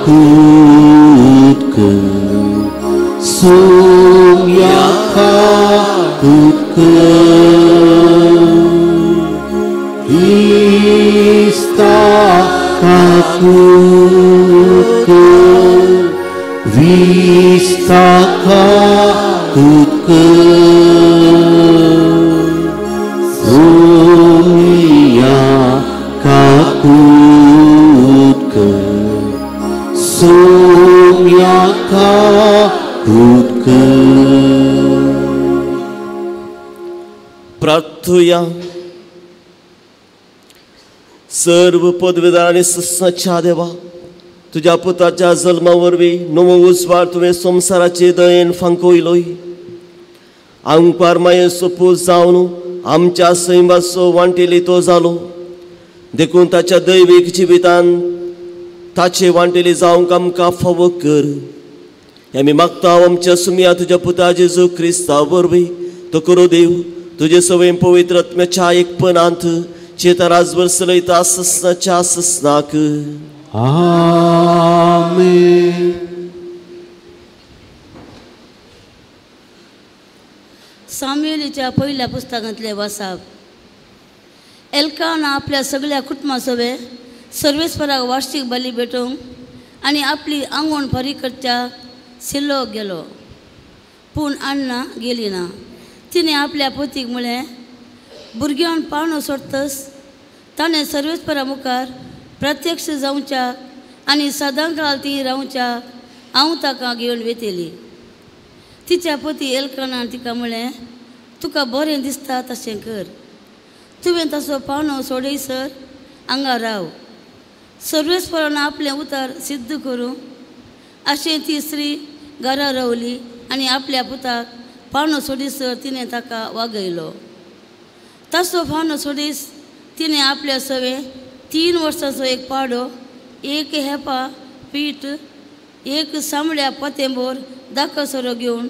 काकूत कर, सोम्या काकूत कर, क्रिस्ता काकूत कर, क्रिस्ता काकूत कर, सोम्या काकूत कर, सोम्या काकूत कर। प्रार्थुया। सर्व पदवेदार आनी सस्नाच्या देवा, तुज्या पुताच्या जल्मा वरवीं नवो उजवाड तुवें संवसाराचे दयेन फांकयलोय। आंगपार मायेचो पूत जावन आमच्या सैमाचो वांटेली तो जालो, देखून ताच्या दैवीक जिवितान ताचे वांटेली जावंक आमकां फावो कर। आमी मागता आमच्या सुमया तुज्या पुता जेजू क्रिस्ता वरवीं तो करो देव तुजे सवय पवित्र आत्म्याच्या एकपणांत चेता राजभर चलयता ससनाच्या ससनाक। आमेन। सामुएलीच्या पहिल्या पुस्तकांतले वासाप। एल्काना आपल्या सगळ्या कुटुंबासोबे सर्वेस्पराक वार्षिक बली भेटोवंक आनी आपली आंगवण फारीक करच्या सिल्लो गेलो, पूण अण्णा गेली ना। तिणें आपल्या पतीक म्हळें, भुरग्यान पावणो सोडतस ताणें सर्वेस्परा मुखार प्रत्यक्ष जावच्याक आनी सदांकाळ ती रावच्याक हांव ताका घेवन वेतली। तिच्या पती एल्कानान तिका म्हळें, तुका बरें दिसता तशें कर, तुवें तसो पावणो सोडयसर हांगा राव, सर्वेस्परान आपलें उतर सिद्ध करूं। अशें ती स्त्री घरा रावली आनी आपल्या पुताक पावणो सोडीसर तिणें ताका वागयलो। तसो पावणो सोडीस तिणें आपल्या सवे 3 वर्सांचो एक पाडो, एक हेपा पीठ, एक सामड्या पोतेंबोर दाखो सोरो घेवन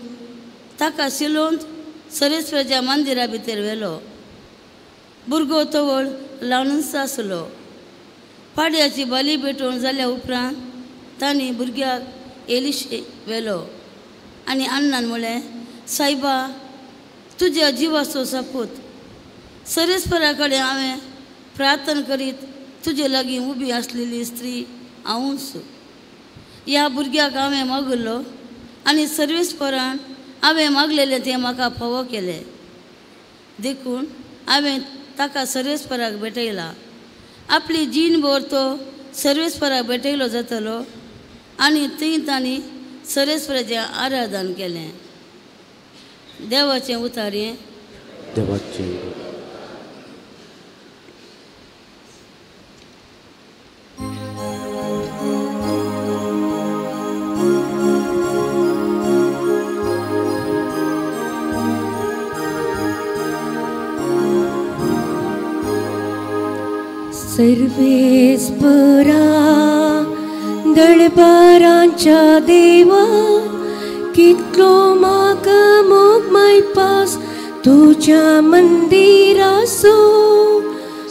ताका शिलोवन सरेश्वराच्या मंदिरा भितर व्हेलो। भुरगो तवळ ल्हानूच आसलो। पाड्याची बली भेटोवन जाल्या उपरांत तांणी भुरग्याक एलिशे व्हेलो आनी अण्णान म्हळें, सायबा, तुज्या जिवाचो सपूत, सरेश्वरा कडेन हांवें प्रार्थना करीत तुजे लागीं उबी आसलेली स्त्री हांवूच। ह्या भुरग्याक हांवें मागलो आनी सर्वेस्परान हांवें मागलेलें तें म्हाका फावो केलें, देखून हांवें ताका सर्वेस्पराक भेटयला। आपली जीणभर तो सर्वेस्पराक भेटयलो जातलो। आनी थंय तांणी सर्वेस्पराचें आराधन केलें। देवाचें उतार हें। देवाचें। सर्वेस्परा दळबारांच्या देवा, कितलो म्हाका मोग मायपास तुज्या मंदिरासो।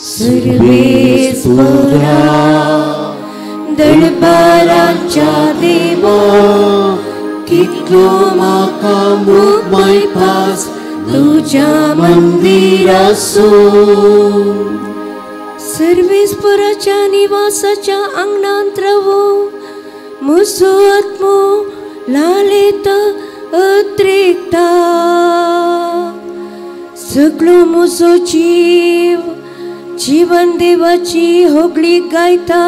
सर्वेस्परा दळबारांच्या देवा, कितलो म्हाका मोग मायपास तुज्या मंदिरासो। सर्वेस्पराच्या निवासाच्या आंगणांत रावो म्हजो आत्मो लालेता अत्रेकता, सगळो म्हजो जीव जिवन देवाची होगळी गायता।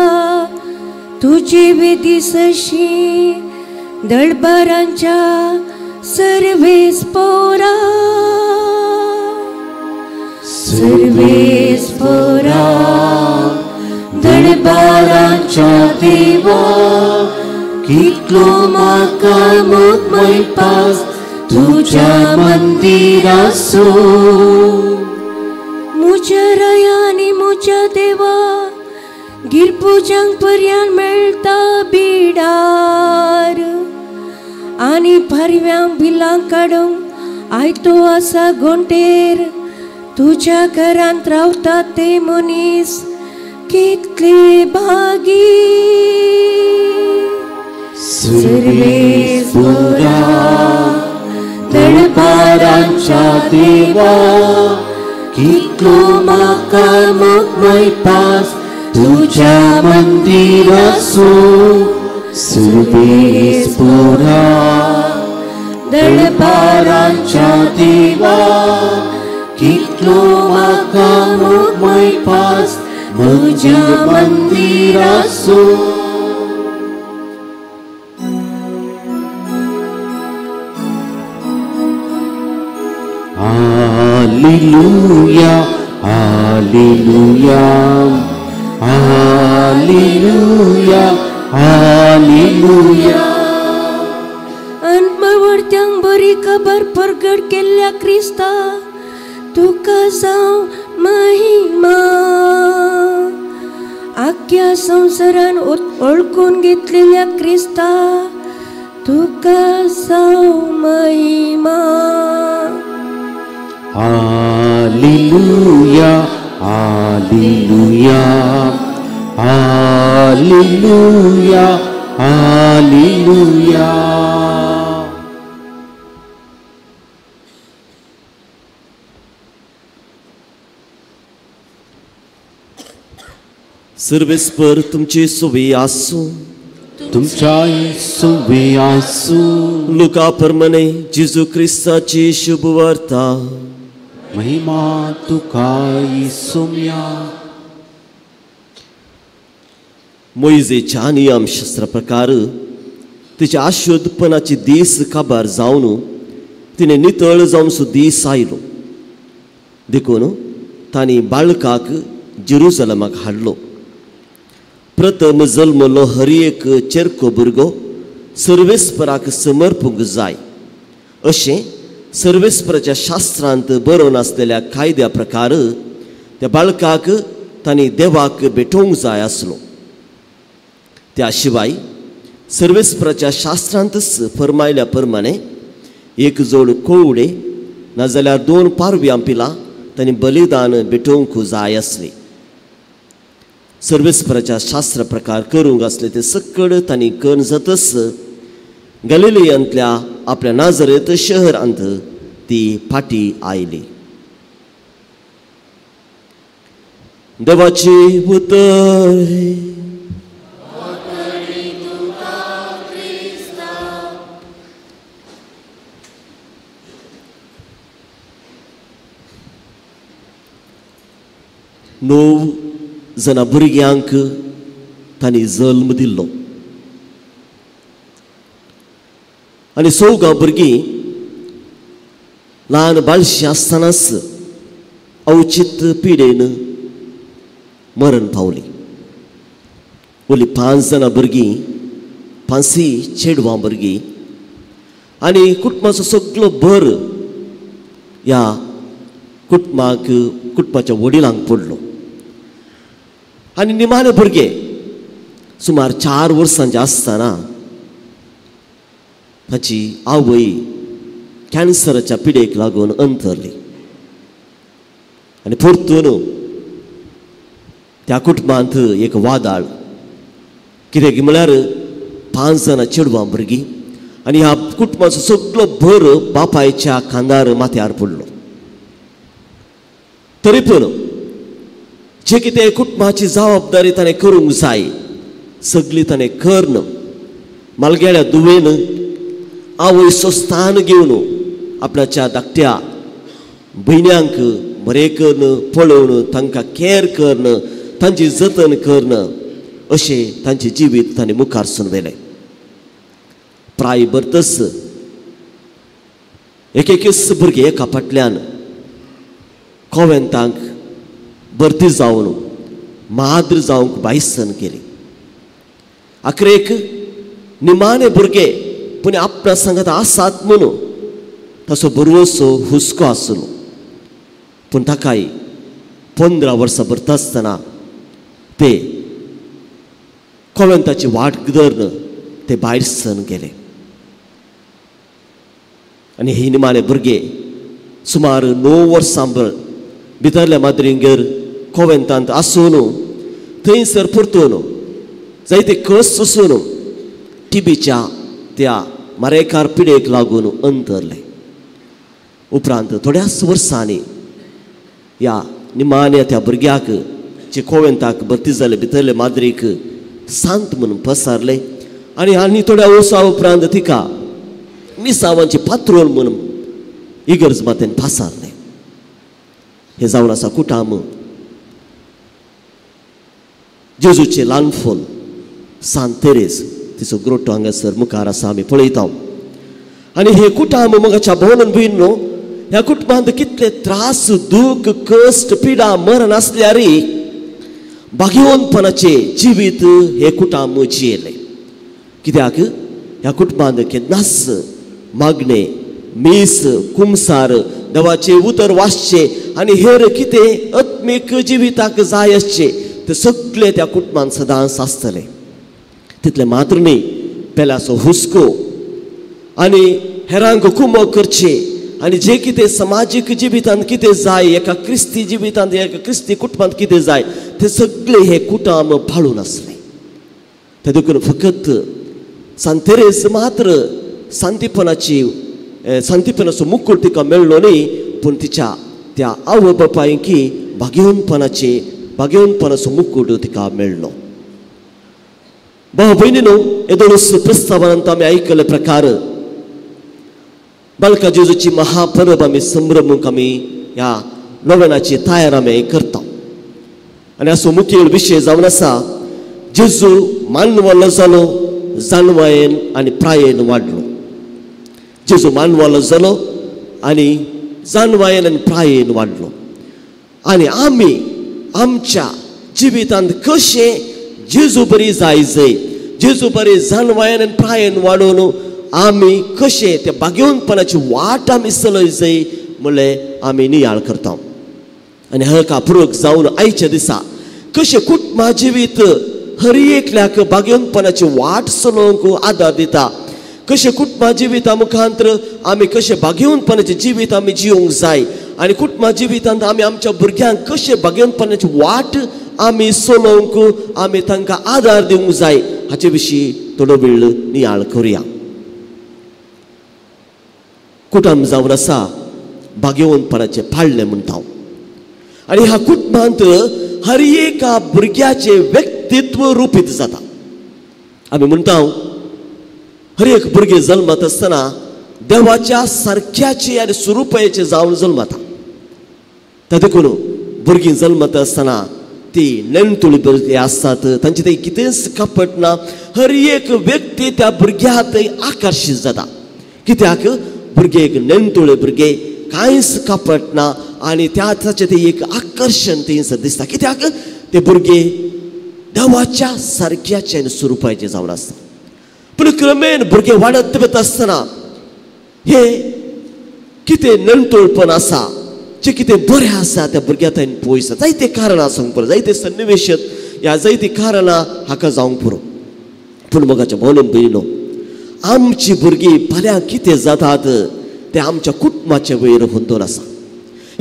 तुजी वेदी सशी दळबारांच्या सर्वेस्परा, सर्वेस्परा दळबारांच्या देवा, कितलो म्हाका मोग मायपास तुज्या मंदिरासो। म्हज्या राया आनी म्हज्या देवा, गिरपुजांक पर्यान मेळटा बिडार, आनी पारव्यांक बिलां काडूंक आयतो आसा गोंटेर। तुज्या घरांत रावता ते मनीस कितले भागी। सर्वेस्पोरा दळपारांच्या देवा कितलो म्हाका मोगमय पास तुज्या मंदिरासो सर्वेस्पोरा दळपारांच्या देवा कितलो म्हाका मोगमय पास म्हज्या मंदिरासो. Alleluia, Alleluia, Alleluia, Alleluia. आत्मवर्त्यांक बरी खबर परगट केल्ल्या क्रिस्ता तुका जावं महिमा. आख्या संवसारान ओळखून घेतलेल्या क्रिस्ता तुका जावं महिमा. Alleluia, Alleluia, Alleluia, Alleluia. सर्वेस्पर तुमची सोबी आसूं. तुमच्याय सोबी आसूं. लुका प्रमाणे जेजू क्रिस्ताची शुभवार्ता. महिमा तुका इसोम्या. मोयजेच्या नियमशास्त्रा प्रकार तिच्या आशुद्धपणाची दीस काबार जावन तिणें नितळ जावन सो दीस आयलो. देखून तांणी बाळकाक जेरुजलमाक हाडलो. प्रथम जल्मलो हर एक चेरको भुरगो सर्वेस्पराक समर्पूंक जाय अशें सर्वेस्पराच्या शास्त्रांत बरोवन आसलेल्या कायद्या प्रकार त्या बाळकाक तांणी देवाक भेटोवंक जाय आसलो. त्या शिवाय सर्वेस्पराच्या शास्त्रांतच फरमायल्या प्रमाणे एक जोड कोवडे नाजाल्यार 2 पारव्यां पिलां तांणी बलिदान भेटोवंक जाय आसली. सर्वेस्पराच्या शास्त्र प्रकार करूंक आसले ते सकड तांणी करून जातच गलिलियांतल्या आपल्या नाजरेत शहरांत ती फाटी आयली. देवाची उतर. णव जाणां भुरग्यांक तांणी जल्म दिल्लो आनी चवगां भुरगीं ल्हान बाळशी आसतनाच अवचित पिडेन मरण पावली. उरली 5 जाणां भुरगीं, 5 चेडवां भुरगीं आनी कुटुंबाचो सगलो भर ह्या कुटुंबाक कुटुंबाच्या वडिलांक पडलो. आनी निमाणे भुरगे सुमार 4 वर्सांचे आसतना ताची आवय कॅन्सराच्या पिडेक लागून अंतरली आनी परतून त्या कुटुंबांत एक वादाळ. कित्याक म्हळ्यार 5 जाणां चेडवां भुरगीं आनी ह्या कुटुंबाचो सगलो भर बापायच्या खांदार माथ्यार पडलो. तरी पूण जे कितें कुटुंबाची जबाबदारी ताणें करूंक जाय सगली ताणें करून मालगेल्या दुवेन आवय स्थान घेवन आपल्याच्या धाकट्या भयण्यांक बरें करून पळोवन तांकां कॅर करून तांची जतन करून अशें तांचें जिवीत ताणें मुखार सून व्हेलें. प्राय भरतच एक एकच भुरगे एका फाटल्यान कोवेंतांक भरती जावन माद्र जावंक बायसन केली. आखरेक निमाणे भुरगे पूण आपणा सांगत आसात म्हणून ताचो बरोसो हुस्को आसलो. पूण ताकाय 15 वर्सां भरता आसतना ते कोवेंताची वाट धरून ते भायर सरून गेले. आनी हे निमाणे भुरगे सुमार 9 वर्सां भितरल्या माद्रींगेर कोवेंतांत आसून थंयसर परतून जायते कस सोसून टिबीच्या त्या मारेकार पिडेक लागून अंतरले. उपरांत थोड्याच वर्सांनी ह्या निमाण्या त्या भुरग्याक जे कोवेंताक भरती जाले भितरले माद्रीक सांत म्हणून पसारले आनी आनी थोड्या वर्सां उपरांत तिका मिसावांची पात्रोल म्हणून इगर्ज मातेन पासारले. हे जावन आसा कुटाम जेजूचें ल्हान फूल सांत तेरेज तिचो ग्रोटो हांगासर मुखार आसा आमी पळयता. आनी हे कुटाम मोगाच्या भोवन भयण न्हू ह्या कुटुंबांत कितले त्रास दूख कश्ट पिडा मरण आसल्यार भाग्यवंतपणाचें जिवीत हे कुटुंब जियेलें. कित्याक ह्या कुटुंबांत केन्नाच मागणें मीस कुमसार देवाचें उतर वाचचें आनी हेर कितें आत्मीक जिविताक जाय आसचें तें सगळें त्या कुटुंबांत सदांच आसतलें. तितलें मात्र न्ही पेल्याचो हुस्को आनी हेरांक कुमक करचें आनी जें कितें समाजीक जिवितांत कितें जाय एका क्रिस्ती जिवितांत एका क्रिस्ती कुटुंबांत कितें जाय तें सगळें हें कुटुंब पाळून आसलें. तें देखून फकत सांत तेरेज मात्र सांतीपणाची सांतीपणाचो मुकूट तिका मेळ्ळो न्ही पूण तिच्या त्या आवय बापायकी भाग्यवंतपणाचे भाग्यवंतपणाचो मुकूट तिका मेळ्ळो. भाव भयणी न्हू येदोळूच प्रस्तावांत आमी आयकल्ले प्रकार बालका जेजूची महापरब आमी संभ्रमूंक आमी ह्या नोवेनाची तयार आमी करता. आनी असो मुखेल विशय जावन आसा जेजू मानवालो जालो जाणवायेन आनी प्रायेन वाडलो. जेजू मानवालो जालो आनी जाणवायेन आनी प्रायेन वाडलो. आनी आमी आमच्या जिवितांत कशें जेजू बरी जाय जय जेजू बरी जाणवायेन आनी प्रायेन वाडोवन आमी कशें त्या भाग्यवंतपणाची वाट आमी चलय जाय म्हणलें आमी नियाळ करता. आनी हाका पुरक जावन आयच्या दिसा कशें कुटुंबा जिवीत हर एकल्याक भाग्यवंतपणाची वाट चलोवंक आदार दिता, कशें कुटुंबा जिविता मुखांतर आमी कशें भाग्यवंतपणाचें जिवीत आमी जिवंक जाय आनी कुटुंबा जिवितांत आमी आमच्या भुरग्यांक कशें भाग्यवंतपणाची वाट आमी चलोवंक आमी तांकां आदार दिवंक जाय हाचे विशीं थोडो वेळ नियाळ करुया. कुटुंब जावन आसा भाग्यवंतपणाचें पाळणें म्हणटा आनी ह्या कुटुंबांत हर एका भुरग्याचें व्यक्तित्व रुपीत जाता. आमी म्हणटा हर एक भुरगें जल्मत आसतना देवाच्या सारक्याचे आनी स्वरुपाचें जावन जल्मता. त्या देखून भुरगीं जल्मत आसतना ती नेणतुळी भुरगीं आसतात तांचे ते कितेंच कपट ना. हर एक व्यक्ती त्या भुरग्या थंय आकर्शीत जाता. कित्याक भुरगे एक नेणतुळे भुरगे कांयच कपट ना आनी त्या ताचें तें एक आकर्शण थंयसर दिसता. कित्याक ते भुरगे देवाच्या सारक्याचे आनी स्वरुपाचें जावन आसता. पूण क्रमेण भुरगे वाडत वता आसतना हे कितें नेणतुळपण आसा जें कितें बरें आसा त्या भुरग्या थंय पयस जायते कारणां आसूंक पुरो, जायते सन्निवेश ह्या जायतीं कारणां हाका जावंक पुरो. पूण मोगाच्या भोवन भयणो आमची भुरगीं फाल्यां कितें जातात तें आमच्या कुटुंबाचे वयर हुंदोन आसा.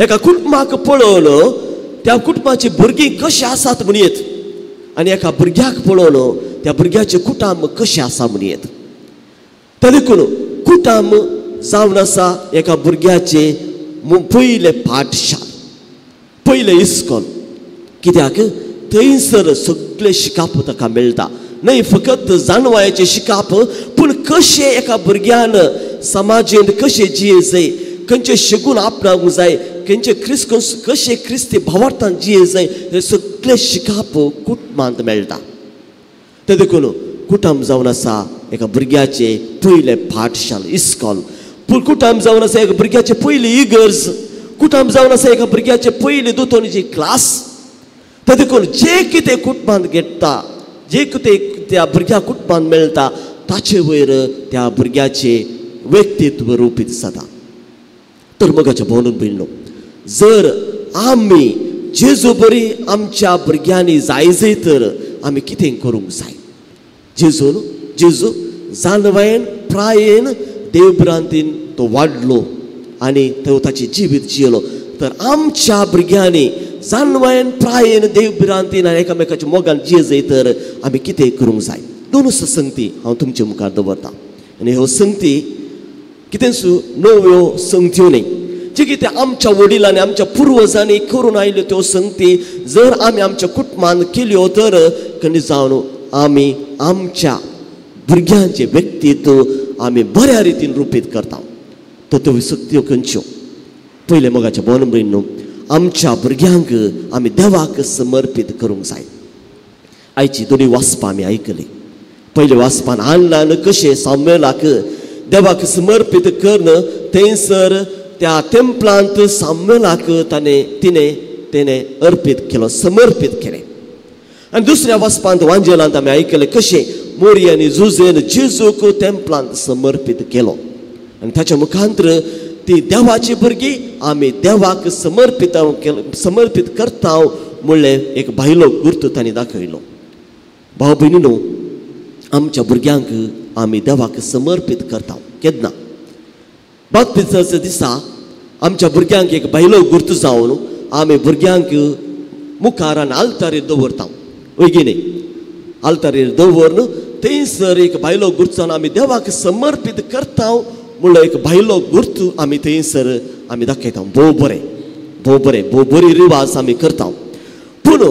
एका कुटुंबाक पळोवन त्या कुटुंबाची भुरगीं कशीं आसात म्हणयेत आनी एका भुरग्याक पळोवन त्या भुरग्याचें कुटुंब कशें आसा म्हणयेत. त्या देखून कुटुंब जावन आसा एका भुरग्याचें पयलें पाठशाल पयलें इस्कोल. कित्याक थंयसर सगळें शिकप ताका मेळटा. न्हय फकत जाणवायेचें शिकप पूण कशें एका भुरग्यान समाजेंत कशें जिये जाय, खंयचें शिकून आपणावंक जाय, खंयचे क्रिस्त कशें क्रिस्ती भावार्थान जिये जाय हें सगळें शिकप कुटुंबांत मेळटा. तें देखून कुटुंब जावन आसा एका भुरग्याचें पयलें पाठशाल इस्कोल. पूण कुटुंब जावन आसा एका भुरग्याचें पयली इगर्ज. कुटुंब जावन आसा एका भुरग्याचें पयली दोतोनीची क्लास. तें देखून जें कितें कुटुंबांत घेता जें कितें त्या भुरग्या कुटुंबांत मेळटा ताचे वयर त्या भुरग्याचें व्यक्तित्व रुपीत जाता. तर मोगाच्या भोवन भयणो जर आमी जेजू बरी आमच्या भुरग्यांनी जाय जाय तर आमी कितें करूंक जाय. जेजून जेजू जाणवायेन प्रायेन देवभ्रांतीन तो वाडलो आनी तो ताचें जिवीत जियेलो. तर आमच्या भुरग्यांनी जाणवायेन प्रायेन देवभ्रांतीन आनी एकामेकाच्या मोगान जिये जाय तर आमी कितें करूंक जाय. दोन संगती हांव तुमचे मुखार दवरतां. आनी ह्यो संगती कितेंच नव्यो संगत्यो न्ही, जे कितें आमच्या वडिलांनी आमच्या पुर्वजांनी करून आयल्यो त्यो संगती जर आमी आमच्या कुटुंबान केल्यो तर खंय जावन आमी आमच्या भुरग्यांचें व्यक्तित्व आमी बऱ्या रितीन रुपीत करता. तर त्यो सक्त्यो खंयच्यो? पयलें मोगाच्या भोवन भयणींनो, आमच्या भुरग्यांक आमी देवाक समर्पीत करूंक जाय. आयची दोनी वाचपां आमी आयकली. पयले वाचपान आनलान कशें सामुएलाक देवाक समर्पीत करून थंयसर त्या तेंपलांत सामुएलाक ताणें तिणें अर्पीत केलो, समर्पीत केलें. आनी दुसऱ्या वाचपांत वांजेलांत आमी आयकलें कशें मोरी आनी जुजेन जेजूक तेंपलांत समर्पीत केलो आनी ताच्या मुखांतर ती देवाची भुरगीं आमी देवाक समर्पीत समर्पीत करता म्हणलें एक भायलो गुर्त तांणी दाखयलो. भाव भयणीनो, आमच्या भुरग्यांक आमी देवाक समर्पीत करता केन्ना? बाप्तिज्माच्या दिसा आमच्या भुरग्यांक एक भायलो गुर्त जावन आमी भुरग्यांक मुखार आनी आल्तारीर दवरता, वयगी न्ही? आल्तारीर दवरून थंयसर एक भायलो गुर्त जावन आमी देवाक समर्पीत करता म्हणलो एक भायलो गुर्त आमी थंयसर आमी दाखयता. भोव बरें, भोव बरें, भोव बरी रिवाज आमी करता. पूण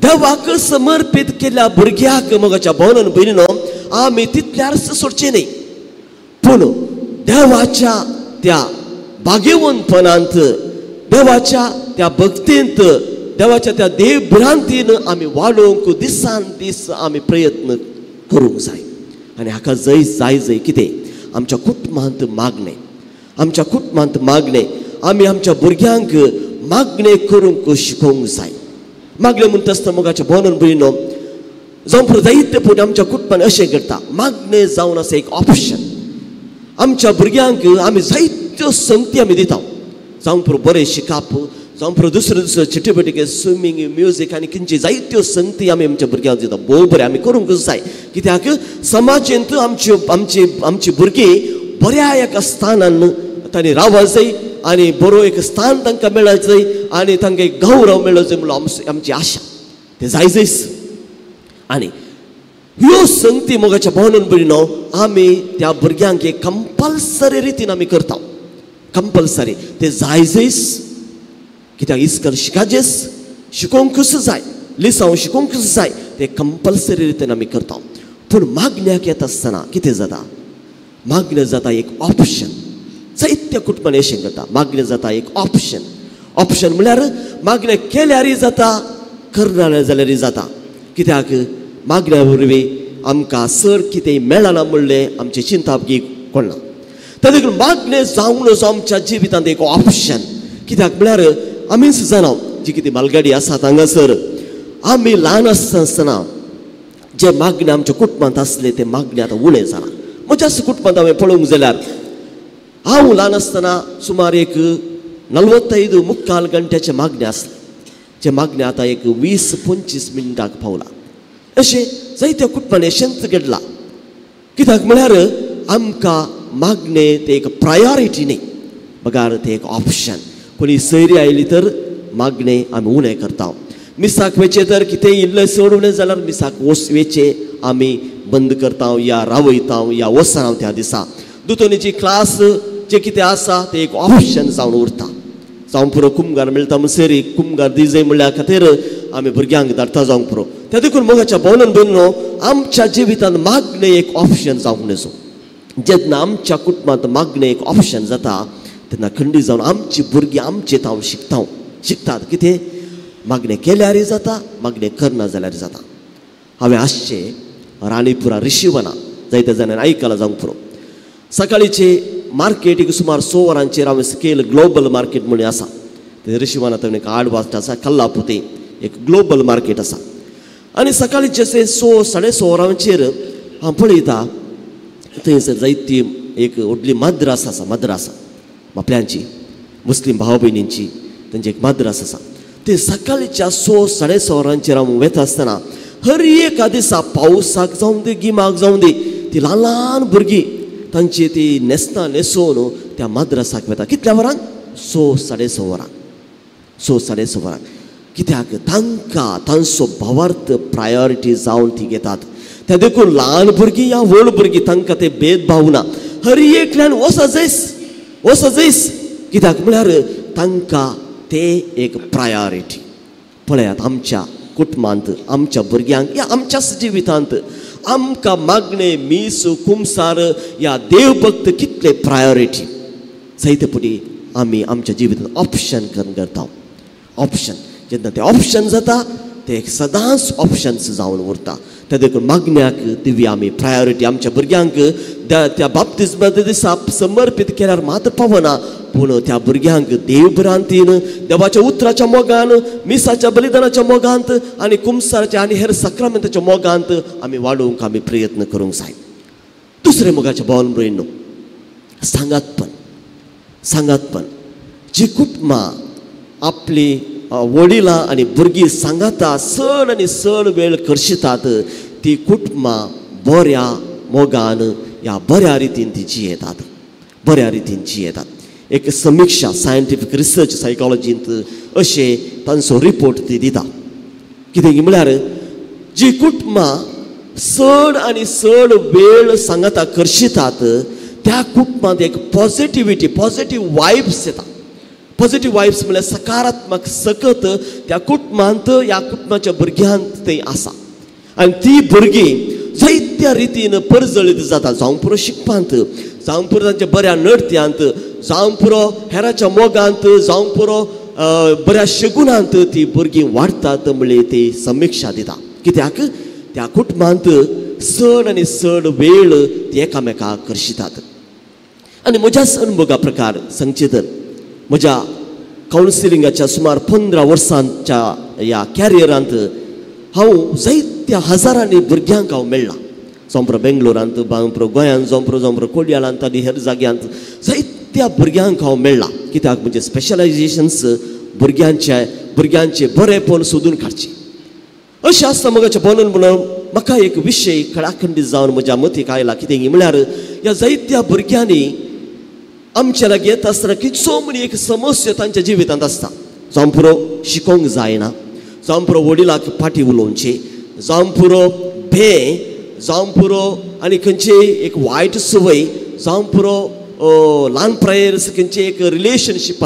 देवाक समर्पीत केल्ल्या भुरग्याक मोगाच्या भोवन भयणीनो आमी तितल्यार सोडचें न्ही, पूण देवाच्या त्या भाग्यवंतपणांत, देवाच्या त्या भक्तींत, देवाच्या त्या देवभ्रांतीन आमी वाडोवंक दिसान दीस आमी प्रयत्न करूंक जाय. आनी हाका जय जाय जय कितें आमच्या कुटुंबांत मागणें, आमच्या कुटुंबांत मागणें आमी आमच्या भुरग्यांक मागणें करूंक शिकोवंक जाय. मागणें म्हणटा आसतना मोगाच्या भोवन भयणीनो, जावं जायते पूण आमच्या कुटुंबान अशें करता, मागणें जावन आसा एक ऑप्शन. आमच्या भुरग्यांक आमी जायत्यो संगती आमी दिता, जावं पुरो बरें शिकप, जावं पुरो दुसरे दुसरे चिटीपटिके स्विमींग, म्युजीक आनी किंचे जायत्यो संगती आमी आमच्या भुरग्यांक दिता. भोव बरें आमी करूंक जाय, कित्याक समाजेंत आमच्यो आमची आमची भुरगीं बऱ्या एका स्थानान तांणी रावप जाय आनी बरो एक स्थान तांकां मेळत जाय आनी तांकां एक गौरव मेळत जाय म्हणून आमची आशा तें जाय जायच. आनी ह्यो संगती मोगाच्या भोवन भयणीनो आमी त्या भुरग्यांक एक कंपल्सरी रितीन आमी करता, कंपल्सरी ते जाय जायच, कित्याक इस्कल शिकाजेस शिकोवंकूच जाय, लिसांव शिकोवंकूच जाय, ते कंपल्सरी रितीन आमी करता. पूण मागण्याक येता आसतना कितें जाता? मागणें जाता एक ऑप्शन. जायत्या कुटुंबांनी अशें करता, मागणें जाता एक ऑप्शन. ऑप्शन म्हळ्यार मागणें केल्यारय जाता, करना जाल्यारय जाता. कित्याक मागण्या वरवीं आमकां चड कितें मेळना म्हणलें आमचें चिंताप कोण ना. त्या देखून मागणें जावन आमच्या जिवितांत एक ऑप्शन. कित्याक म्हळ्यार आमीच जाणा जी कितें मालगाडी आसात हांगासर आमी ल्हान आसता आसतना जे मागणें आमच्या कुटुंबांत आसलें तें मागणें आतां उणें जालां. म्हज्याच कुटुंबांत हांवें पळोवंक जाल्यार हांव ल्हान आसतना सुमार एक 45 मुक्काल घंट्याचें मागणें आसलें, जें मागणें आतां एक 20-25 मिनटांक पावलां. अशें जायत्या कुटुंबांनी अशेंच घडलां. कित्याक म्हळ्यार आमकां मागणें तें एक प्रायोरिटी न्ही, बगार तें एक ऑप्शन. कोणी सैरी आयली तर मागणें आमी उणें करता, मिसाक वेचें तर कितेंय इल्लें चड उणें जाल्यार मिसाक वेचें आमी बंद करता या रावयता या वचना त्या दिसा. दुतोनीची क्लास जें कितें आसा तें एक ऑप्शन जावन उरता. जावं पुरो कुमगार मेळटा म्हणसर कुमगार दिजय म्हणल्या खातीर आमी भुरग्यांक धाडटा जावंक पुरो. त्या देखून मोगाच्या भोवन भयणीनो आमच्या जिवितांत मागणें एक ऑप्शन जावंक नजो. जेन्ना आमच्या कुटुंबांत मागणें एक ऑप्शन जाता तेन्ना खंडीत जावन आमची भुरगीं आमचे तांव शिकतात कितें मागणें केल्यारय जाता, मागणें करना जाल्यार जाता. हांवें आसचें राणीपुरा रिशिवना जायत्या जाणांनी आयकलां जावंक पुरो. सकाळीचे मार्केटीक सुमार 6 वरांचेर हांवें स्केल ग्लोबल मार्केट म्हणून आसा ते रिशिवना थंय एक 8 वाजता आसा, कल्लापुती एक ग्लोबल मार्केट आसा. आनी सकाळीचे 6, 6:30 वरांचेर हांव पळयता थंयसर जायती एक व्हडली मद्रास आसा, मद्रास बापल्यांची मुस्लीम भाव भयणींची तांची एक मद्रास आसा. ते सकाळच्या 6, 6:30 वरांचेर हांव वता आसतना हर एका दिसा पावसाक जावं दी गिमाक जावं दी ती ल्हान ल्हान भुरगीं तांची ती न्हेसतां न्हेसोवन त्या मद्रासाक वता. कितल्या वरांक? 6, 6:30 वरांक, 6, 6:30 वरांक. कित्याक तांकां तांचो भावार्थ प्रायोरिटी जावन ती घेतात. त्या देखून ल्हान भुरगीं या व्हड भुरगीं तांकां ते भेदभाव ना, हर एकल्यान वचजयस वचजयस, कित्याक म्हळ्यार तांकां ते एक प्रायोरिटी. पळयात आमच्या कुटुंबांत आमच्या भुरग्यांक या आमच्याच जिवितांत आमकां मागणें मीस कुमसार या देवभक्त कितले प्रायोरिटी जायते फुडें आमी आमच्या जिवितांत ऑप्शन करून करता. ऑप्शन जेन्ना तें ऑप्शन जाता तें सदांच ऑप्शन्स जावन उरता. त्या देखून मागण्याक दिवया आमी प्रायोरिटी. आमच्या भुरग्यांक त्या बाप्तिज्मा दिसा समर्पीत केल्यार मात्र पावना, पूण त्या भुरग्यांक देवभ्रांतीन देवाच्या उतराच्या मोगान मिसाच्या बलिदानाच्या मोगांत आनी कुमसाराच्या आनी हेर साक्रामेंताच्या मोगांत आमी वाडोवंक आमी प्रयत्न करूंक जाय. दुसरें मोगाच्या भावन भयणींनो, सांगातपण सांगातपण जी कुटुंबां आपली वडिलां आनी भुरगीं सांगाता चड आनी चड वेळ करशितात ती कुटुंबां बऱ्या मोगान ह्या बऱ्या रितीन ती जियेतात, बऱ्या रितीन जियेतात. एक समिक्षा सायंटिफीक रिसर्च सायकोलॉजींत अशें तांचो रिपोर्ट ती दिता. कितें म्हळ्यार जी कुटुंबां चड आनी चड वेळ सांगाता करशितात त्या कुटुंबांत एक पॉजिटिविटी पॉजिटीव वायब्स येता. पॉजिटीव वायब्स म्हळ्यार सकारात्मक सकत त्या कुटुंबांत ह्या कुटुंबाच्या भुरग्यांत थंय आसा आनी ती भुरगीं जायत्या रितीन परजळीत जाता. जावं पुरो शिकपांत, जावं पुरो तांच्या बऱ्या नडत्यांत, जावं पुरो हेराच्या मोगांत, जावं पुरो बऱ्या शगुनांत ती भुरगीं वाडटात म्हणली ती समिक्षा दिता. कित्याक त्या कुटुंबांत चड आनी चड वेळ ती एकामेकाक करशितात. आनी म्हज्याच अनुभवा प्रकार सांगचें तर म्हज्या कावन्सिलिंगाच्या सुमार 15 वर्सांच्या ह्या कॅरियरांत हांव जायत्या हजारांनी भुरग्यांक हांव मेळ्ळां. जावं पुरो बेंगलोरांत, जावं पुरो गोंयांत, जावं पुरो जावं पुरो कोडयाळांत आनी हेर जाग्यांत जायत्या भुरग्यांक हांव मेळ्ळां. कित्याक म्हणजे स्पेशलायझेशन्स भुरग्यांचे भुरग्यांचे बरेपण सोदून काडचें अशें आसता. मगाचें बोनून म्हणून म्हाका एक विशय कडाखंडीत जावन म्हज्या मतीक आयला. कितें म्हळ्यार ह्या जायत्या भुरग्यांनी आमच्या लागीं येता आसतना कितसो म्हणी एक समस्या तांच्या जिवितांत आसता. जावं पुरो शिकोवंक जायना, जावं पुरो वडिलाक फाटी उलोवचें, जावं पुरो भें, जावं पुरो आनी खंयचेय एक वायट संवय, जावं पुरो ल्हान प्रायेर खंयचें एक रिलेशनशीप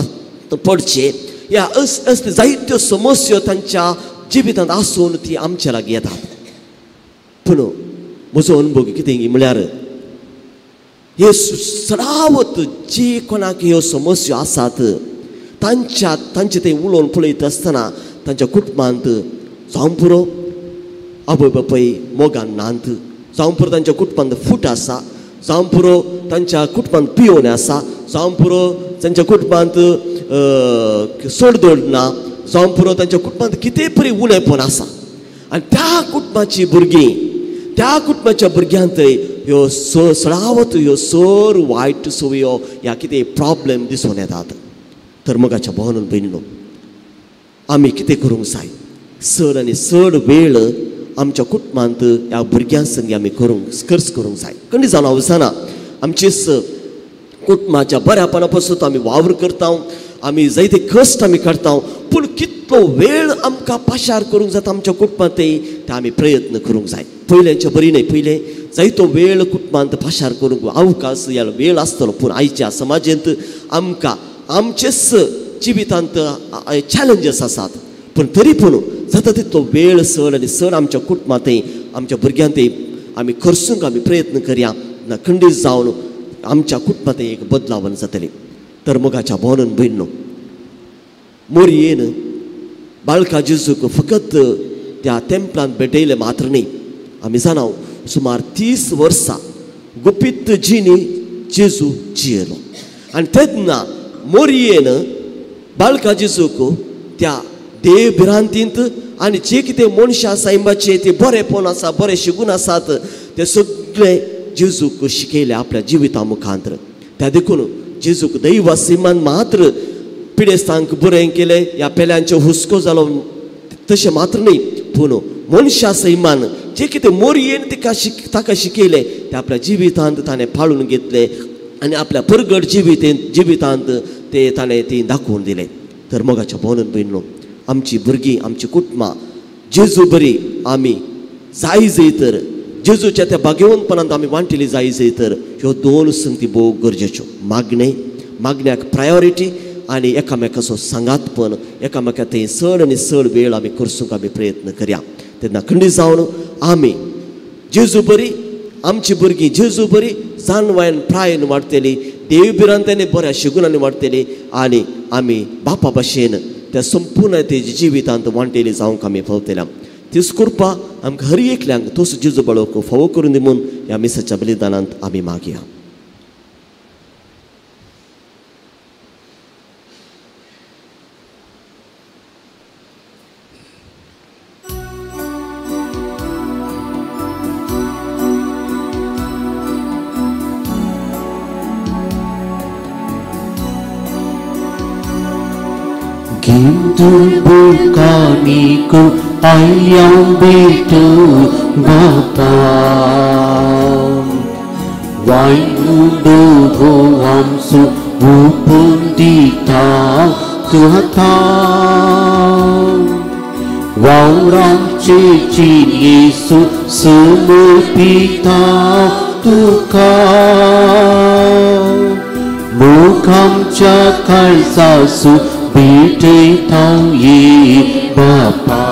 पडचें, ह्या असले जायत्यो समस्या तांच्या जिवितांत आसून ती आमच्या लागीं येतात. पूण म्हजो अनुभव कितें म्हळ्यार हे सदावत जी कोणाक ह्यो समस्या आसात तांच्या तांचे ते उलोवन पळयता आसतना तांच्या कुटुंबांत जावं पुरो आवय बापूय मोगान नात, जावं पुरो तांच्या कुटुंबांत फूट आसा, जावं पुरो तांच्या कुटुंबांत पियोन आसा, जावं पुरो तांच्या कुटुंबांत सोडदोड ना, जावं पुरो तांच्या कुटुंबांत कितें तरी उणेपण आसा. आनी त्या कुटुंबाची भुरगीं त्या कुटुंबाच्या भुरग्यांतय ह्यो सळावत ह्यो सर वायट संवयो ह्या कितें प्रॉब्लेम दिसून येतात. तर मोगाच्या भावान भयणीनो, आमी कितें करूंक जाय, चड आनी चड वेळ आमच्या कुटुंबांत ह्या भुरग्यां संगी आमी करूंक खर्च करूंक जाय. खंडी जावन हांव जाणा आमचेच कुटुंबाच्या बऱ्यापणा पासून आमी वावर करता, आमी जायते कश्ट आमी काडटा, पूण कितलो वेळ आमकां पाशार करूंक जाता आमच्या कुटुंबांत ते आमी प्रयत्न करूंक जाय. पयल्यांच्या बरी न्हय, पयलें जायतो वेळ कुटुंबांत पाशार करूंक अवकाश ह्या वेळ आसतलो, पूण आयच्या समाजेंत आमकां आमचेच जिवितांत चॅलेंजीस आसात, पूण तरी पूण जाता तितलो वेळ चड आनी चड आमच्या कुटुंबांतय आमच्या भुरग्यांतय आमी खर्चूंक आमी प्रयत्न करया ना खंडीत जावन आमच्या कुटुंबांतय एक बदलावण जातली. तर मोगाच्या भावान भयणीनो, मोरयेन बाळका जेजूक फकत त्या तेंपलांत भेटयलें मात्र न्हय, आमी जाणा सुमार 30 वर्सां गुपीत जिणी जेजू जियेलो आनी तेन्ना मोरयेन बाळका जेजूक त्या देव भिरांतींत आनी जे कितें मनशां सायबाचें ते बरेपण आसा, बरे शिकून आसात ते सगळे जेजूक शिकयले आपल्या जिविता मुखांतर. त्या देखून जेजूक दैवा सीमान मात्र पिडेस्तांक बरें केलें ह्या पेल्यांचो हुस्को जालो तशें मात्र न्हय, पूण मनशा सैमान जे कितें मोरयेन तिका ताका शिकयलें तें आपल्या जिवितांत ताणें पाळून घेतलें आनी आपल्या परगट जिवितांत ते ताणें ती दाखोवन दिलें. तर मोगाच्या भावान भयणीनो, आमची भुरगीं आमची कुटुंबां जेजू बरी आमी जाय जय तर जेजूच्या त्या भाग्यवंतपणांत आमी वांटिली जाय जाय तर ह्यो दोन संगती भोव गरजेच्यो. मागणें, मागण्याक प्रायोरिटी आनी एकामेकाचो सांगातपण, एकामेका थंय चड आनी चड वेळ आमी करसूंक आमी प्रयत्न करया. तेन्ना खंडीत जावन आमी जेजू बरी आमची भुरगीं जेजू बरी जानवायन प्रायन वाडटली, देव भिरांत्यानी बऱ्या शिगुणांनी वाडटली आनी आमी बापा भाशेन त्या संपूर्ण तेजी जिवितांत वांटेली जावंक आमी पावतल्या. तीच कृपा आमकां हर एकल्यांक तोच जेजू बाळक फावो करून दी म्हूण ह्या मिसाच्या बलिदानांत आमी मागया. Bucanico ayambeto bapa Wainundo amsu bupundita tuhata Wauram chichi Yesu sumupita tuka Mukam chakalsasu भेटयता ये बापा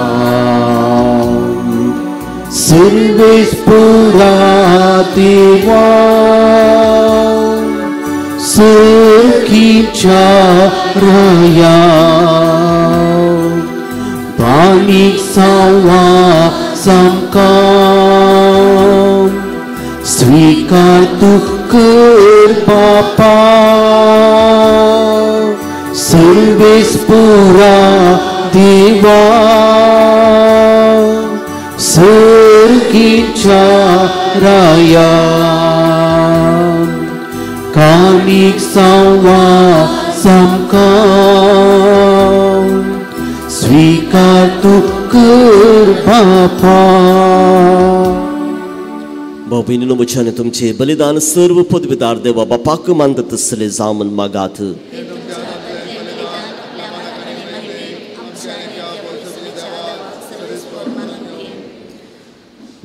सर्वेस पुरा देवा सखीच्या राया बाणीक सावा सामका स्वीकार तू कर बापा सर्वेस पुरा देवा सर्गीच्या राया कानीक सावा सामका स्वीकार तू कर बापा. भाऊ भयणीनो म्हज्यान तुमचे बलिदान सर्व पदवीदार देवा बापाक मानता तसले जावं म्हूण मागात.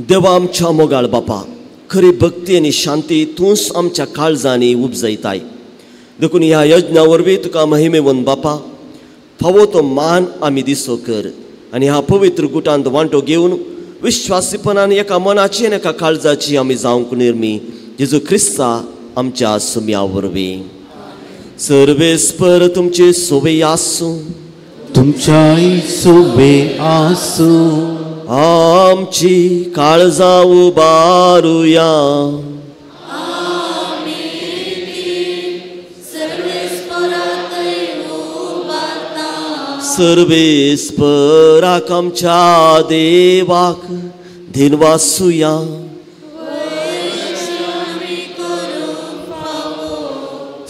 देवा आमच्या मोगाळ बापा, खरी भक्ती आनी शांती तूंच आमच्या काळजांनी उपजयताय. देखून ह्या यज्ञा वरवीं तुका महिमेवन बापा फावो तो मान आमी दिसो कर आनी ह्या पवित्र गुटांत वांटो घेवन विश्वासीपणान एका मनाची आनी एका काळजाची आमी जावंक निर्मी जेजू क्रिस्ता आमच्या सुम्या वरवीं. सर्वेस्पर तुमचे सोबे आसूं, तुमच्याय सोबे आसूं. आमची काळजां उबारुया, सर्वेस्पराक आमच्या देवाक धिनवासुया.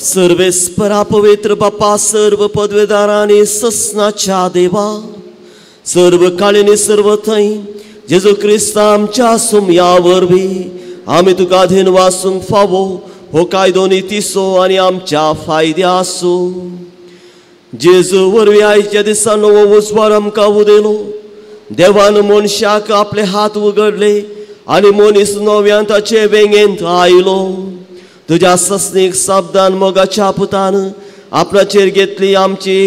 सर्वेस्परा पवित्र बापा सर्व पदवेदारांनी ससनाच्या देवा सर्व काळीनी सर्व थंय जेजू क्रिस्ता आमच्या सुमया वरवीं आमी तुका धिनवासूंक फावो हो कायदो नितीचो आनी आमच्या फायद्या आसूं. जेजू वरवीं आयच्या दिसा नवो उजवाड आमकां उदेलो. देवान मनशाक आपले हात उगडले आनी मनीस नव्यान ताचे वेंगेंत आयलो. तुज्या सस्नीक शब्दान मोगाच्या पुतान आपणाचेर घेतली आमची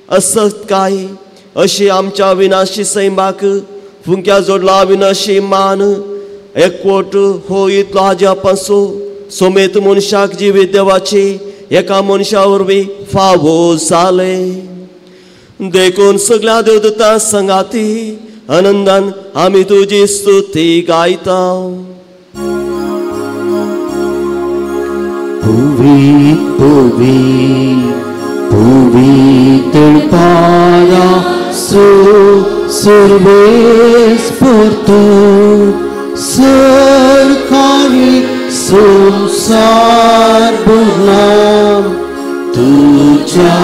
असक्तकाय अशी आमच्या विनाशी सैमाक फुंक्या जोडला विनाशी मान एकवट हो इतलो हाज्या पासो सोमेत मनशाक जिवीत देवाची एका मनशा वरवीं फावो जालें. देखून सगळ्या देवदूतां संगाती आनंदान आमी तुजी स्तुती गायता. पुवी पुवी पुवी तळपारा सु सर्वेस पुरतू सरकारी संसार भरला तुझ्या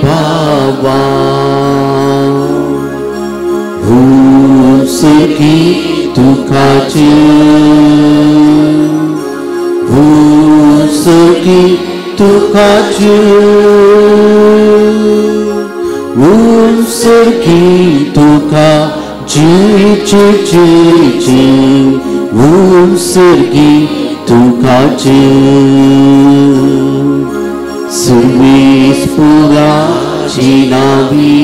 भावा हुसकी तुकाची हुसकी तुकाची हुसकी तुका जय जय जय जय ओम सर्गी तुका जय सुर्वेस पुराची नावी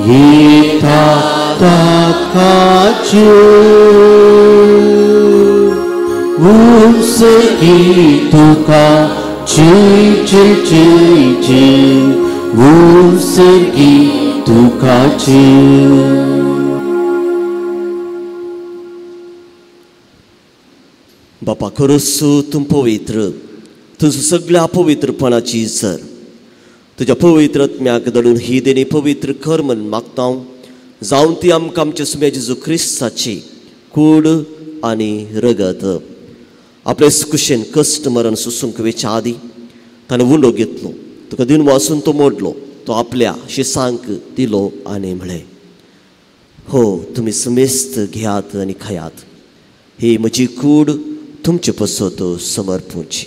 येता ताका जय ओम सर्गी तुका जय जय जय जय ओम सर्गी तुका जय. बापा खरोच तूं पवित्र, तुजो सगळ्या पवित्रपणाची सर तुज्या पवित्र आत्म्याक धाडून ही देणी पवित्र कर म्हण मागता जावन ती आमकां आमच्या सुम्या जेजू क्रिस्ताची कूड आनी रगत आपले कुशेन कश्ट मरण सोसूंक वेच्या आदी ताणें उंडो घेतलो, तुका दिन वासून तो मोडलो, तो आपल्या शिसांक दिलो आनी म्हळें, हो तुमी समेस्त घेयात आनी खायात, ही म्हजी कूड तुमचे पसत समर्पूची.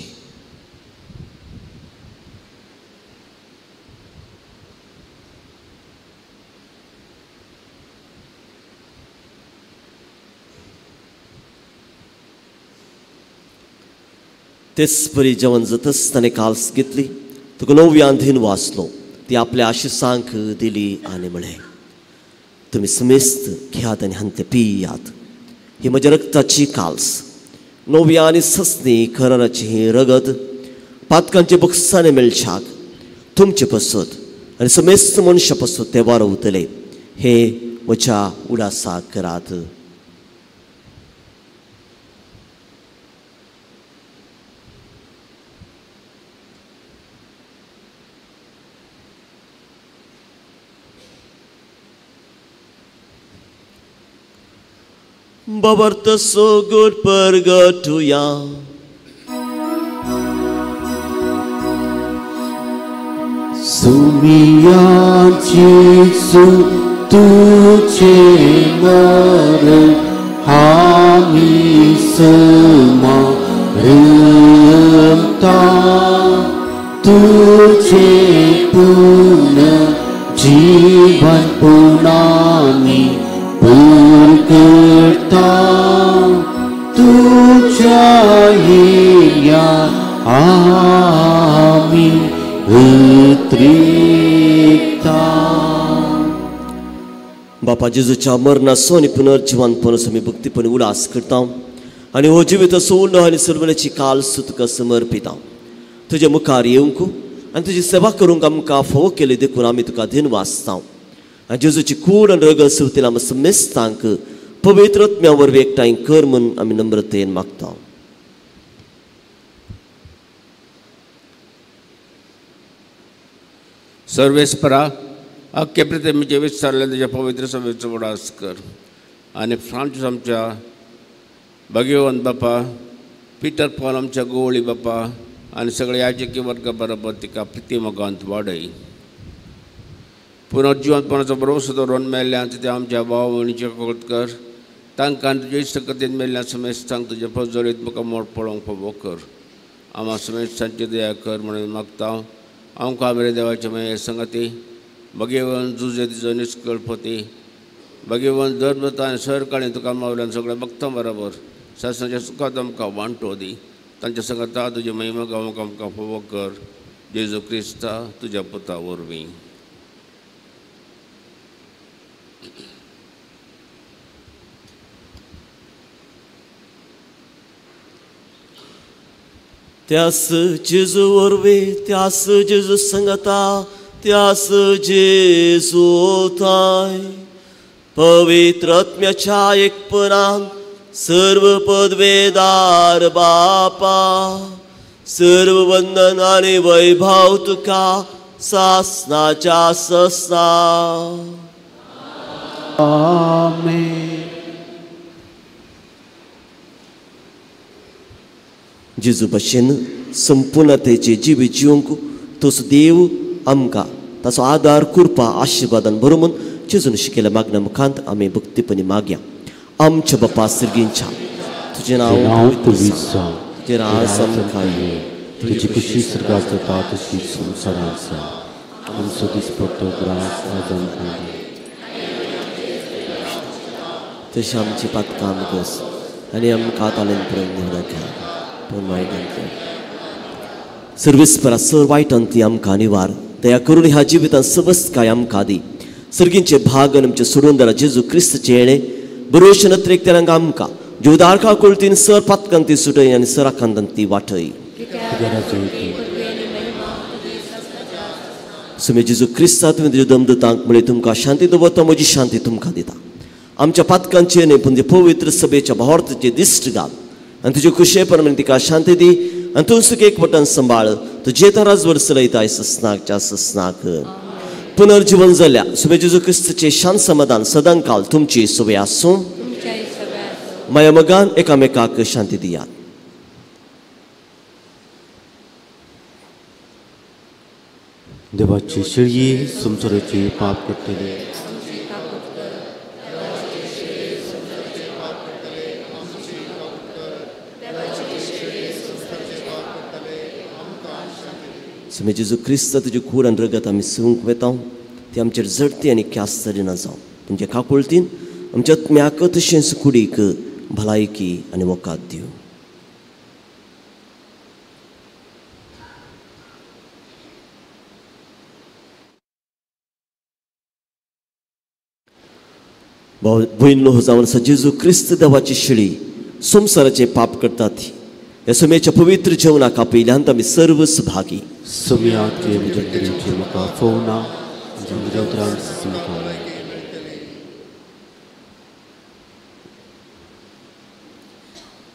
तेच परी जेवण जातच ताणें काल्स घेतली, तुका नव्यान धीन वाचलो, ती आपल्या आशिसांक दिली आनी म्हळें, तुमी समेस्त घेयात आनी हांतलें पियात, ही म्हज्या रक्ताची काल्स, नव्या आनी ससनी खराची ही रगत पातकांचे बक्षाने मेळशाक तुमचे पसत आनी समेस्त मनशा पसत ते वारवतले, हे म्हज्या उडासाक करात. Babarta so good परगटुया. सुमिया जेजू तुझे मरण आमी स्मरता, तुझे पुण्य जीवन पुणामी पुरकर्ता, तुझ्या येण्या आमी उतरिता. बापा जेजूच्या मरणाचो आनी पुनर्जिवनपणाचो आमी भक्तीपणी उडास करता आनी हो जिवीत सोडलो आनी सर्वल्याची काल तुका समर्पिता. तुजे मुखार येवंक आनी तुजी सेवा करूंक आमकां फावो केली देखून आमी तुका धन्यवाद. आनी जेजूची कूड आनी रगत सुवतील आमी समेस्तांक पवित्र आत्म्या वरवीं एकठांय कर म्हूण आमी नम्रतेन मागता. सर्वेस्परा अख्खे पृथ्वीचे विस्तारले तुज्या पवित्र सभेचो उडास कर आनी फ्रांसीस आमच्या भगवंत बापा, पिटर पॉल आमच्या गोवळी बापा आनी सगळे याजकी वर्गा बरोबर तिका प्रिती मोगांत वाडय. पुनर्जिवंतपणाचो भरवसो दवरून मेल्ल्यान ते आमच्या भाव भयणीचे कळत कर, तांकां तुजे इश्टकतेन मेल्ल्या समेस्तांक तुजे पजोरीत मुखार मोड पळोवंक फावो कर. आमा समेस्तांची दया कर म्हणून मागता. आमकां मेरे देवाचे माये संगती भगेवन जुजे तिजो निष्कळपती भगेवन धर्मता आनी सरकाळी तुका मावल्यान सगळ्या भक्तां बरोबर सासणाच्या सुखांत आमकां वांटो दी. तांच्या संगता तुजे महिमा गावंक आमकां फावो कर. जेजू क्रिस्ता तुज्या पुता वरवीं. त्यास जेजू वरवीं, त्यास जेजू संगता, त्यास जेजू थाय पवित्र आत्म्याच्या एकपणान सर्व पदवेदार बापा, सर्व वंदन आनी वैभव तुका सासनाच्या ससना. आमेन. जेजू भशेन संपूर्णतेचे जिवीत जिवंक तोच देव आमकां ताचो आदार, कृपा, आशिर्वादान भरून म्हूण जेजून शिकयल्या मागण्या मुखांत आमी भक्तीपणी मागया. आमच्या बापा सर्गींच्या, तुजें नांव पवित्र जावं, तुजें राज आमकां येवं, तुजी खुशी स्वर्गात जाता तशी संवसारांत जावं. आमचो दिसपट्टो ग्रास आज आमकां दी, तशी आमची पातकां आमकां आनी आमकां तालेन प्रेम दिवनाका पूण वायटांतल्यान सर्वेस्परा सर वायटांतली आमकां निवार दया करून ह्या जिवितांत सवस्तकाय आमकां दी. सर्गींचे भाग आनी आमचे सोडून जेजू क्रिस्तचे येणे बरोवचे नत्रेक तेरांक आमकां ज्योदार काकुळतीन सर पातकांती सुटय आनी सर आकांतांती वाटय. सुमे जेजू क्रिस्ता तुवें तुज्या दमदतांक म्हळें तुमकां शांती दवरता, म्हजी शांती तुमकां दिता. आमच्या पातकांचे न्हय पूण पवित्र सभेच्या भावार्थाचे दिश्ट घाल आनी तुजे खुशे प्रमाणे तिका शांती दी आनी तूं सुख एकवटान सांबाळ. तुजे राजवर चलयता सस्नाकच्या सस्नाक पुनर्जीवन जाल्या सुमे जेजू क्रिस्ताचे शांत समाधान सदांकाल तुमची सोबे आसूं. माया मगान एकामेकाक शांती दियात. देवाची शिळी संवसाराची पाप करतले. सुमे जेजू क्रिस्त तुजी कूड आनी रगत आमी सेवूंक वेता ती आमचेर जडती आनी ख्यास्त ना जावं. तुमच्या काकुळतीन आमच्या आत्म्याक तशेंच कुडीक भलायकी आनी वकात दिवं. भयणो जावन आसा जेजू क्रिस्त देवाची शिळी संवसाराचें पाप करतात ह्या सुमेच्या पवित्र जेवणाक आपयल्यान आमी सर्व भागी.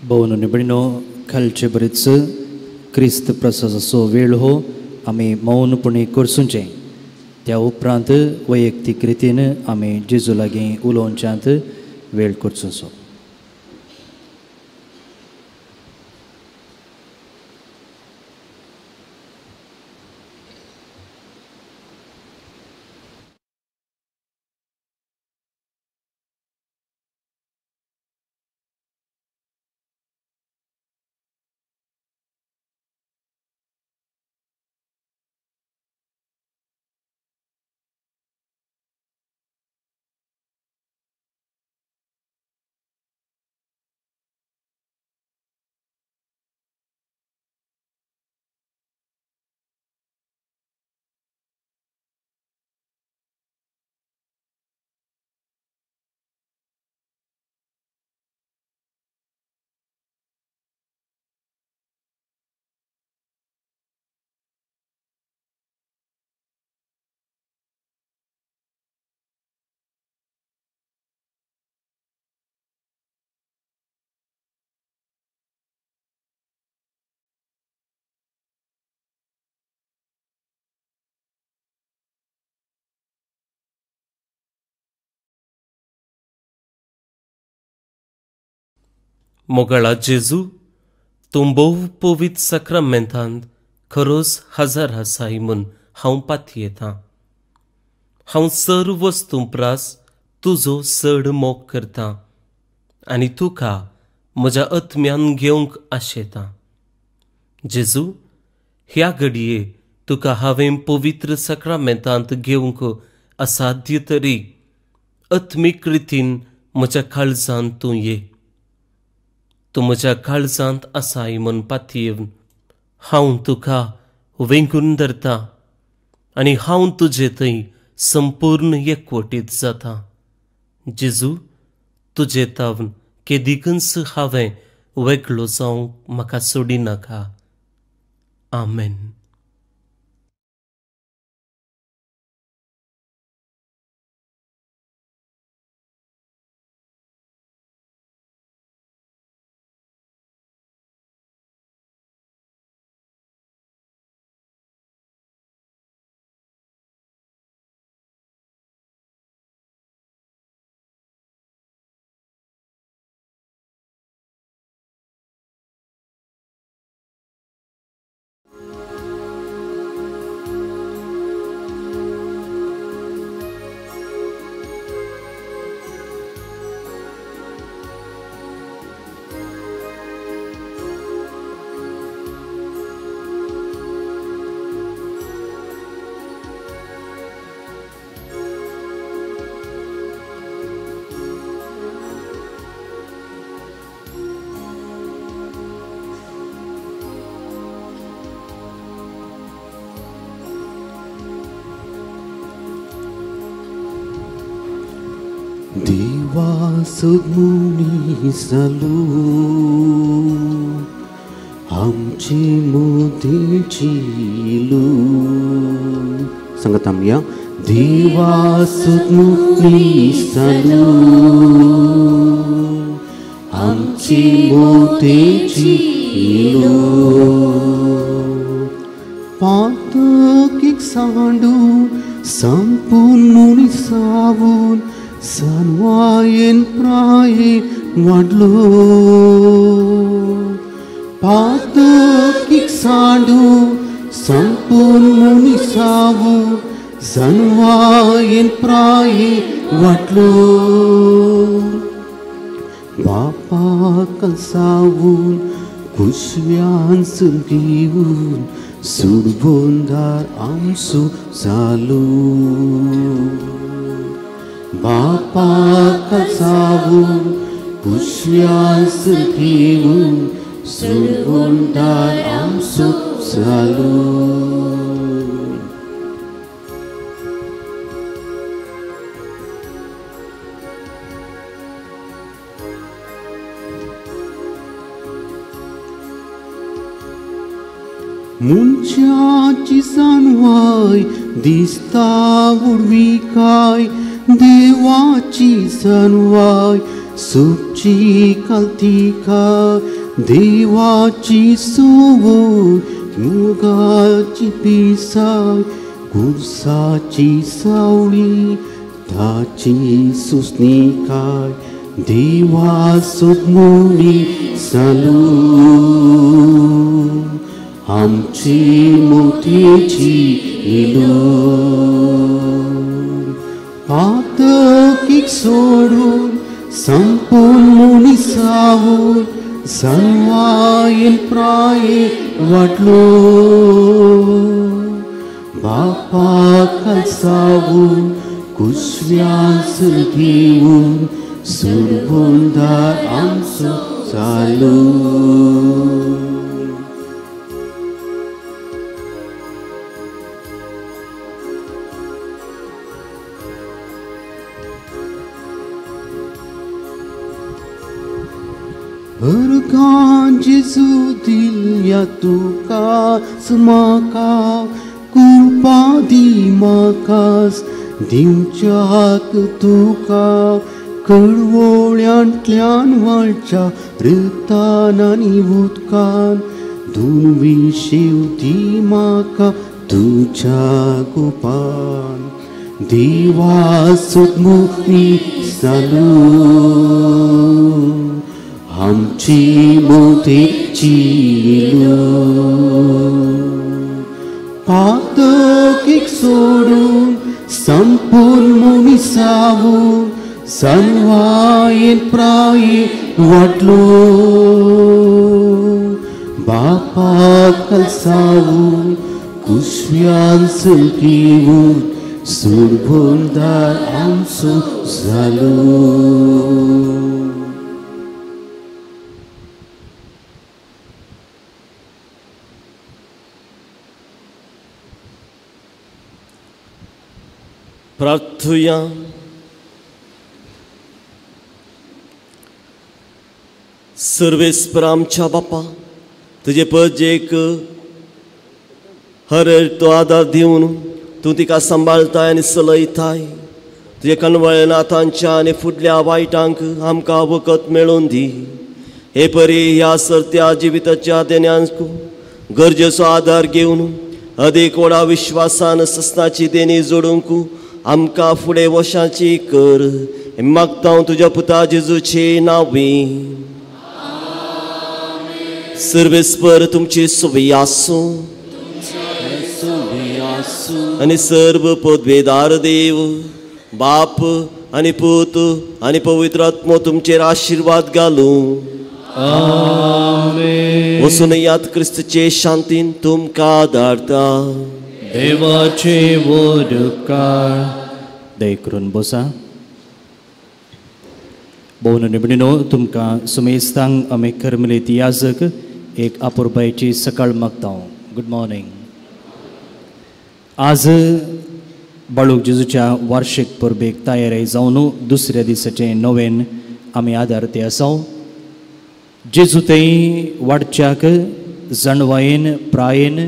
भोवन निबणो खालचे बरीच क्रिस्त प्रसादाचो वेळ हो आमी मौनपणी करसुचें. त्या उपरांत वैयक्तीक रितीन आमी जेजू लागीं उलोवच्यांत वेळ करचो. मोगाळा जेजू, तूं भोव पवित्र साक्रामेंतांत खरोच हजार आसाय म्हूण हांव पातयेतां. हांव सर्व वस्तूं प्रास तुजो चड मोग करतां आनी तुका म्हज्या आत्म्यान घेवंक आशेतां. जेजू, ह्या घडये तुका हांवें पवित्र साक्रामेंतांत घेवंक असाध्य तरी आत्मीक रितीन म्हज्या काळजांत तूं ये. तूं म्हज्या काळजांत आसाय म्हूण पातयेवन हांव तुका वेंगून धरता आनी हांव तुजे थंय संपूर्ण एकवटीत जाता. जेजू, तुजे तावन केदिकूच हांवें वेगळो जावंक म्हाका सोडिनाका. आमेन. देवा सुदमुनी सालू आमची मोदीची लू सांगता आमया देवा सुदमुनी सालू आमची मोदीची लू पातकीक सांडून संपून मुनी सावून सनवायेन प्रायेन वाडलो पातकीक सांडून संपून मुनी सावून सनवायेन प्रायेन वाडलो बापा कसावून कुशव्यान घेवन सुडबोंदार आमसो जालो बापा कसावून कुशव्यास घेवन सुडबोंदार आमसो जालो. मनशाची सनवाय दिसता उडविकाय देवाची सनवाय सुखची कालतिकाय देवाची सोवय मोगाची पिसाय गुरसाची सावळी ताची सुस्निकाय देवा सुदमुनी सालू आमची मोतीची इलो पातकीक सोडून संपून मुनी सावून सनवायेन प्रायेन वाडलो बापा कसावून कुशव्यास घेवन सुरबोंदार आमचो जालो. हरगां जेजू दिल्या तुका म्हाका कृपा दी म्हाकास दिवच्याक तुका कळवळ्यांतल्यान व्हाळच्या रक्तान आनी उदकान दुर्वी शेव दी म्हाका तुज्या गोपान देवा सुदमुनी सालू आमची मोतीची लू पातकीक सोडून संपून मुनी सावून सनवायेन प्रायेन वाडलो बापा कसावून कुशव्यान घेवन सुरबोंदार आमचो जालो. प्रार्थुया. सर्वेस्पर आमच्या बापा तुजे परजेक हर तो आदार दिवन तूं तिका सांबाळताय आनी चलयताय. तुजे कनवळ नाथांच्या आनी फुडल्या वायटांक आमकां वखद मेळोवन दी. हे परी ह्या सरत्या जिविताच्या देण्यांक गरजेचो आदार घेवन अदीक व्हडा विश्वासान सस्नाची देणी जोडूंक आमकां फुडें वशाची कर. मागता हांव तुज्या पुता जेजूचे नांवी. सर्वेस्पर तुमची सोबी आसूं आनी सर्व पदवेदार देव बाप आनी पूत आनी पवित्र आत्मो तुमचेर आशिर्वाद घालूं. वचून याद क्रिस्तचे शांतीन तुमकां धाडता. देवाचे व्हड उपकार. दया करून बसा. भोवन निबणीनो तुमकां सुमेस्तांक आमी करमलीत याजक एक आपुरबायेची सकाळ मागता. Good morning. आज बाळूक जेजूच्या वार्षिक परबेक तयारी जावन दुसऱ्या दिसाचें नवेन आमी आदार ते आसाव. जेजू थंय वाडच्याक जाणवायेन प्रायेन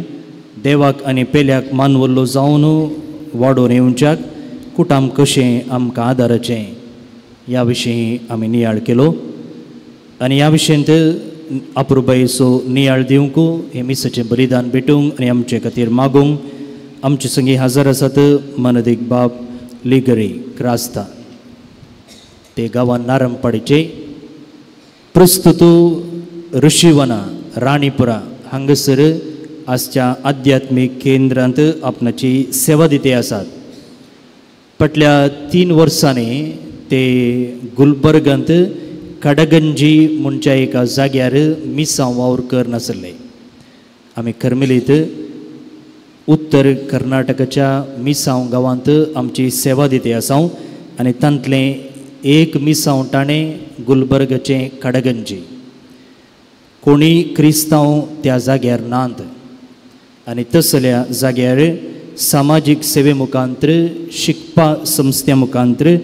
देवाक आनी पेल्याक मानवल्लो जावन वाडोवन येवच्याक कुटाम कशें आमकां आदाराचें ह्या विशीं आमी नियाळ केलो आनी ह्या विशयांत अपुरबायेचो नियाळ दिवंक हें मिसाचें बलिदान भेटूंक आनी आमचे खातीर मागूंक आमचे संगी हजर आसात मनदीक बाब लिगरी क्रास्ता ते गांवान नारंपाडीचे प्रस्तुत ऋषिवना राणीपुरा हांगासर आजच्या आध्यात्मीक केंद्रांत आपणाची सेवा दिते आसात. फाटल्या 3 वर्सांनी ते गुलबर्गांत कडगंजी म्हणच्या एका जाग्यार मिसांव वावर करनासले. आमी करमेलीत उत्तर कर्नाटकाच्या मिसांव गांवांत आमची सेवा दिते आसाव आनी तांतलें एक मिसांव ताणें गुलबर्गाचें कडगंजी. कोणी क्रिस्तांव त्या जाग्यार नात आनी तसल्या जाग्यार सामाजीक सेवे मुखांत्र शिकपा संस्थे मुखांत्र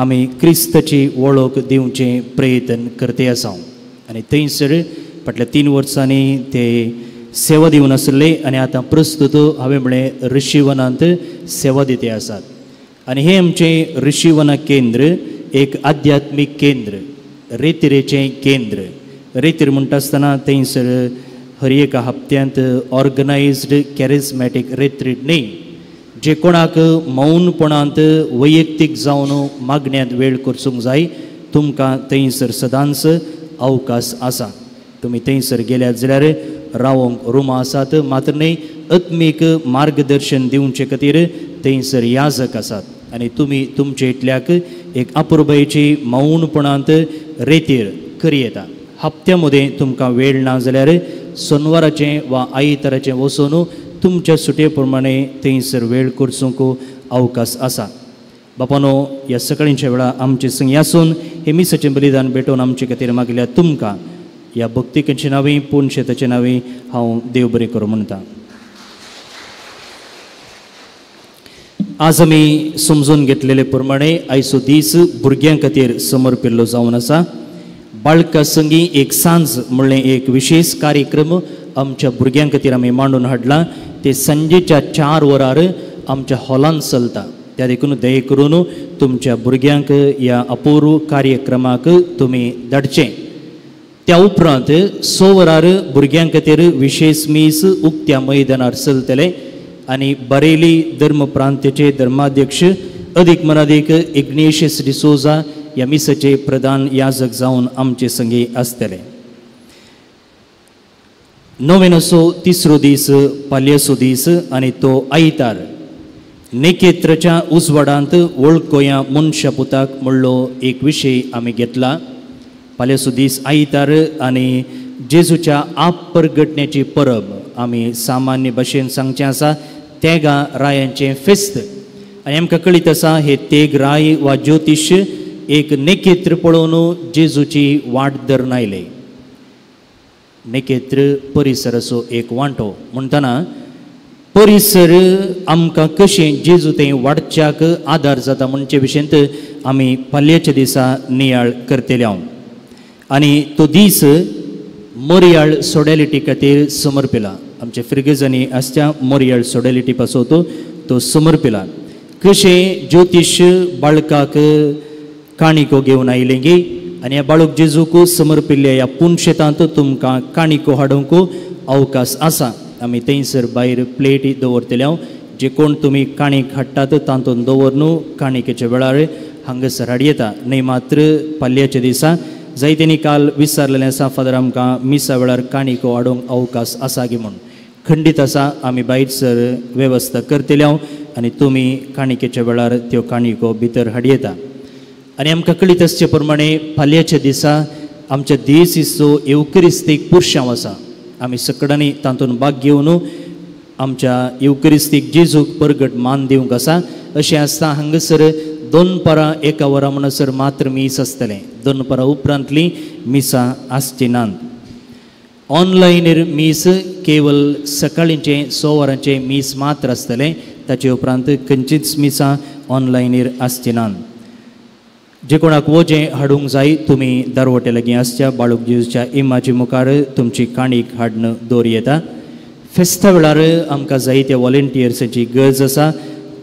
आमी क्रिस्ताची वळख दिवचें प्रयत्न करते आसाव आनी थंयसर फाटल्या 3 वर्सांनी ते सेवा दिवन आसले आनी आतां प्रस्तुत हांवें म्हळें ऋषिवनांत सेवा दिते आसात. आनी हें आमचें ऋषिवना केंद्र एक आध्यात्मीक केंद्र, रेतिरेचें केंद्र. रेतीर म्हणटा आसतना थंयसर हर एका हप्त्यांत ऑर्गनायज्ड कॅरिज्मॅटीक रेत्रीट न्ही, जे कोणाक मौनपणांत वैयक्तीक जावन मागण्यांत वेळ करसूंक जाय तुमकां थंयसर सदांच अवकाश आसा. तुमी थंयसर गेल्यात जाल्यार रावोंक रुमां आसात, मात्र न्ही आत्मीक मार्गदर्शन दिवचे खातीर थंयसर याजक आसात आनी तुमी तुमचे इतल्याक एक अपुरबायेची मौनपणांत रेतीर करयेता. हप्त्या मदें तुमकां वेळ ना जाल्यार सोनवाराचें वा आयताराचें वचून तुमच्या सुटये प्रमाणे थंयसर वेळ करसूंक अवकाश आसा. बापानो, ह्या सकाळींच्या वेळा आमचे संगी आसून हे मिसाचें बलिदान भेटोवन आमचे खातीर मागल्या तुमकां ह्या भक्तिकांचे नांवी पुनशेताचे नांवी हांव देव बरें करूं म्हणटा. आज आमी समजून घेतलेले प्रमाणे आयचो दीस भुरग्यां खातीर समर्पिल्लो जावन आसा. बाळका संगी एक सांज म्हणलें एक विशेष कार्यक्रम आमच्या भुरग्यां खातीर आमी मांडून हाडला. ते सांजेच्या 4 वरार आमच्या हॉलांत चलता. त्या देखून दये करून तुमच्या भुरग्यांक ह्या अपूर्व कार्यक्रमाक तुमी धाडचें. त्या उपरांत 6 वरार भुरग्यां खातीर विशेष मीस उक्त्या मैदानार चलतलें आनी बरेली धर्म प्रांताचे धर्माध्यक्ष अदीक मनादीक इग्नेशियस डिसोजा ह्या मिसाचे प्रधान याजक जावन आमचे संगी आसतले. नोवेनाचो 3रो दीस पालयेचो दीस आनी तो आयतार नेकेत्राच्या उजवाडांत वळखोया मनशा पुताक म्हणलो एक विशय आमी घेतला. पालयेचो दीस आयतार आनी जेजूच्या आप परगटण्याची परब आमी सामान्य भाशेन सांगचें आसा तेगा रायांचें फेस्त. आनी आमकां कळीत आसा हे तेग राय वा ज्योतिश एक नेकेत्र पळोवन जेजूची वाट धरून आयले. नेकेत्र परिसराचो एक वांटो म्हणटना परिसर आमकां कशें जेजू थंय वाडच्याक आदार जाता म्हणचे विशयंत आमी पालयेच्या दिसा नियाळ करतले हांव. आनी तो दीस मोरयाळ सोडेलिटी खातीर समर्पिला. आमच्या फिर्गजांनी आसच्या मोरयाळ सोडेलिटी पासत तो समर्पिला. कशें ज्योतिश बाळकाक काणिको घेवन आयलें गी आनी ह्या बाळूक जेजूक समर्पिल्ल्या ह्या पुनशेतांत तुमकां काणिको हाडूंक अवकाश आसा. आमी थंयसर भायर प्लेटी दवरतले हांव, जे कोण तुमी काणीक हाडटात तातूंत दवर न्हू काणिकेच्या वेळार हांगासर हाडयेता. न्हय मात्र पालयेच्या दिसा जायत्यांनी काल विचारलेलें आसा फादर आमकां मिसा वेळार काणिको हाडूंक अवकाश आसा गी म्हूण. खंडीत आसा, आमी भायर सर वेवस्था करतले हांव आनी तुमी काणिकेच्या वेळार त्यो काणिको भितर हाडयेता. आनी आमकां कळीत आसचे प्रमाणे फाल्यांच्या दिसा आमच्या देसीचो येवकरिस्तीक पुरशांव आसा. आमी सगळ्यांनी तातूंत भाग घेवन आमच्या येवकरिस्तीक जेजूक परगट मान दिवंक आसा. अशें आसता हांगासर दनपारां 1 वरां म्हणसर मात्र मीस आसतलें. दनपारां उपरांतली मिसां आसची नात. ऑनलायनीर मीस केवल सकाळींचें 6 वरांचें मीस मात्र आसतलें. ताचे उपरांत खंयचीच मिसां ऑनलायनीर आसची ना. जे कोणाक वजें हाडूंक जाय तुमी दरवटे लागीं आसच्या बाळूक जेजूच्या इमाजी मुखार तुमची काणीक हाडून दवर येता. फेस्ता वेळार आमकां जायत्या वॉलंटियर्साची गरज आसा.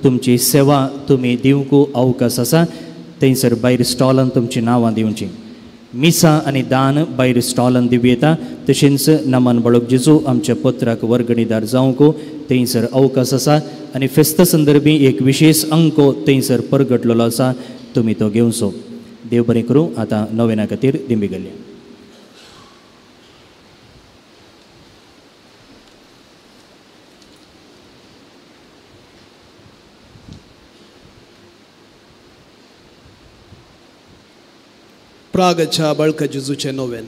तुमची सेवा तुमी दिवंक अवकाश आसा. थंयसर भायर स्टॉलान तुमची नांवां दिवची. मिसां आनी दान भायर स्टॉलान दिवं येता. तशेंच नमन बाळूक जेजू आमच्या पत्राक वर्गणीदार जावंक थंयसर अवकाश आसा आनी फेस्ता संदर्भी एक विशेष अंको थंयसर परगटलेलो आसा, तुमी तो घेवचो. देव बरें करूं. आतां नोवेना खातीर दिंबी घालया. प्रागच्या बाळका जेजूचें नोवेन.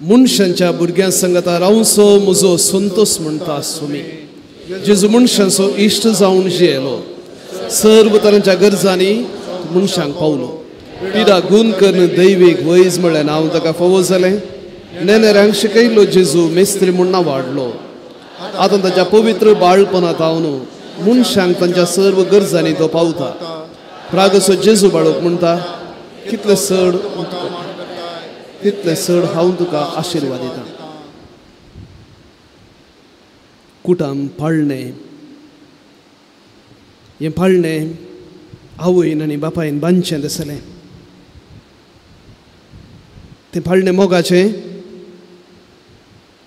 मनशांच्या भुरग्यां संगता रावचो म्हजो संतोष म्हणटा सुमी. जेजू मनशांचो इश्ट जावन जियेलो, सर्व तरांच्या गरजांनी मनशांक पावलो. पिडा गुण करून दैवीक वैज म्हळ्ळें नांव ताका फावो जालें. नेनेऱ्यांक शिकयलो जेजू, मेस्त्री म्हूण नांव वाडलो. आतां ताच्या पवित्र बाळपणांत हांव मनशांक तांच्या सर्व गरजांनी तो पावता. प्रागसो जेजू बाळूक म्हणटा, कितले चड तितले चड हांव तुका आशिर्वाद दिता. कुटाम पाळणें, हें पाळणें आवयन आनी बापायन बांदचें दिसलें. तें पाळणें मोगाचें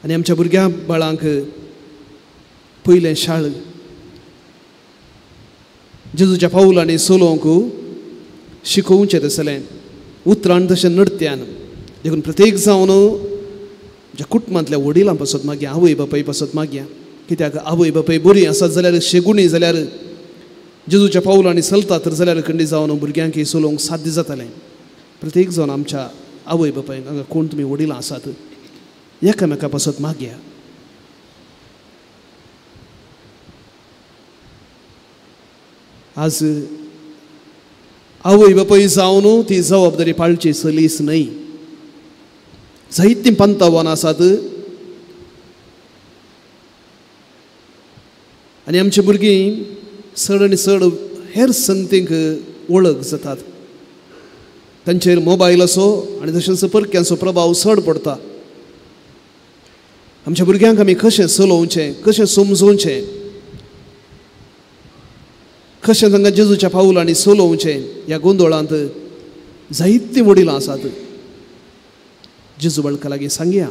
आनी आमच्या भुरग्यां बाळांक पयलें शाळ जेजूच्या पावलांनी चलोवंक शिकोवचें दिसलें. उतरान तशें नडत्यान देखून प्रत्येक जावन ज्या कुटुंबांतल्या वडिलां पासत मागया, आवय बापाय पासत मागया. कित्याक आवय बापाय बरी आसत जाल्यार, शेगुणी जाल्यार, जेजूच्या पावलांनी चलता तर जाल्यार खंडी जावन भुरग्यांक चलोवंक साध्य जातालें. प्रत्येक जावन आमच्या आवय बापायक हांगा कोण तुमी वडिलां आसात एकामेका पासत मागया. आज आवय बापाय जावन ती जबाबदारी पाळची सलीस न्हय. जायतीं पंतावान आसात आनी आमची भुरगीं चड आनी चड हेर संगतींक वळख जातात. तांचेर मोबायलाचो आनी तशेंच परक्यांचो प्रभाव चड पडटा. आमच्या भुरग्यांक आमी कशें चलोवचें, कशें समजोवचें, कशें तांकां जेजूच्या पावलांनी चलोवचें ह्या गोंदळांत जायतीं वडिलां आसात. जेजू बाळका लागीं सांगया,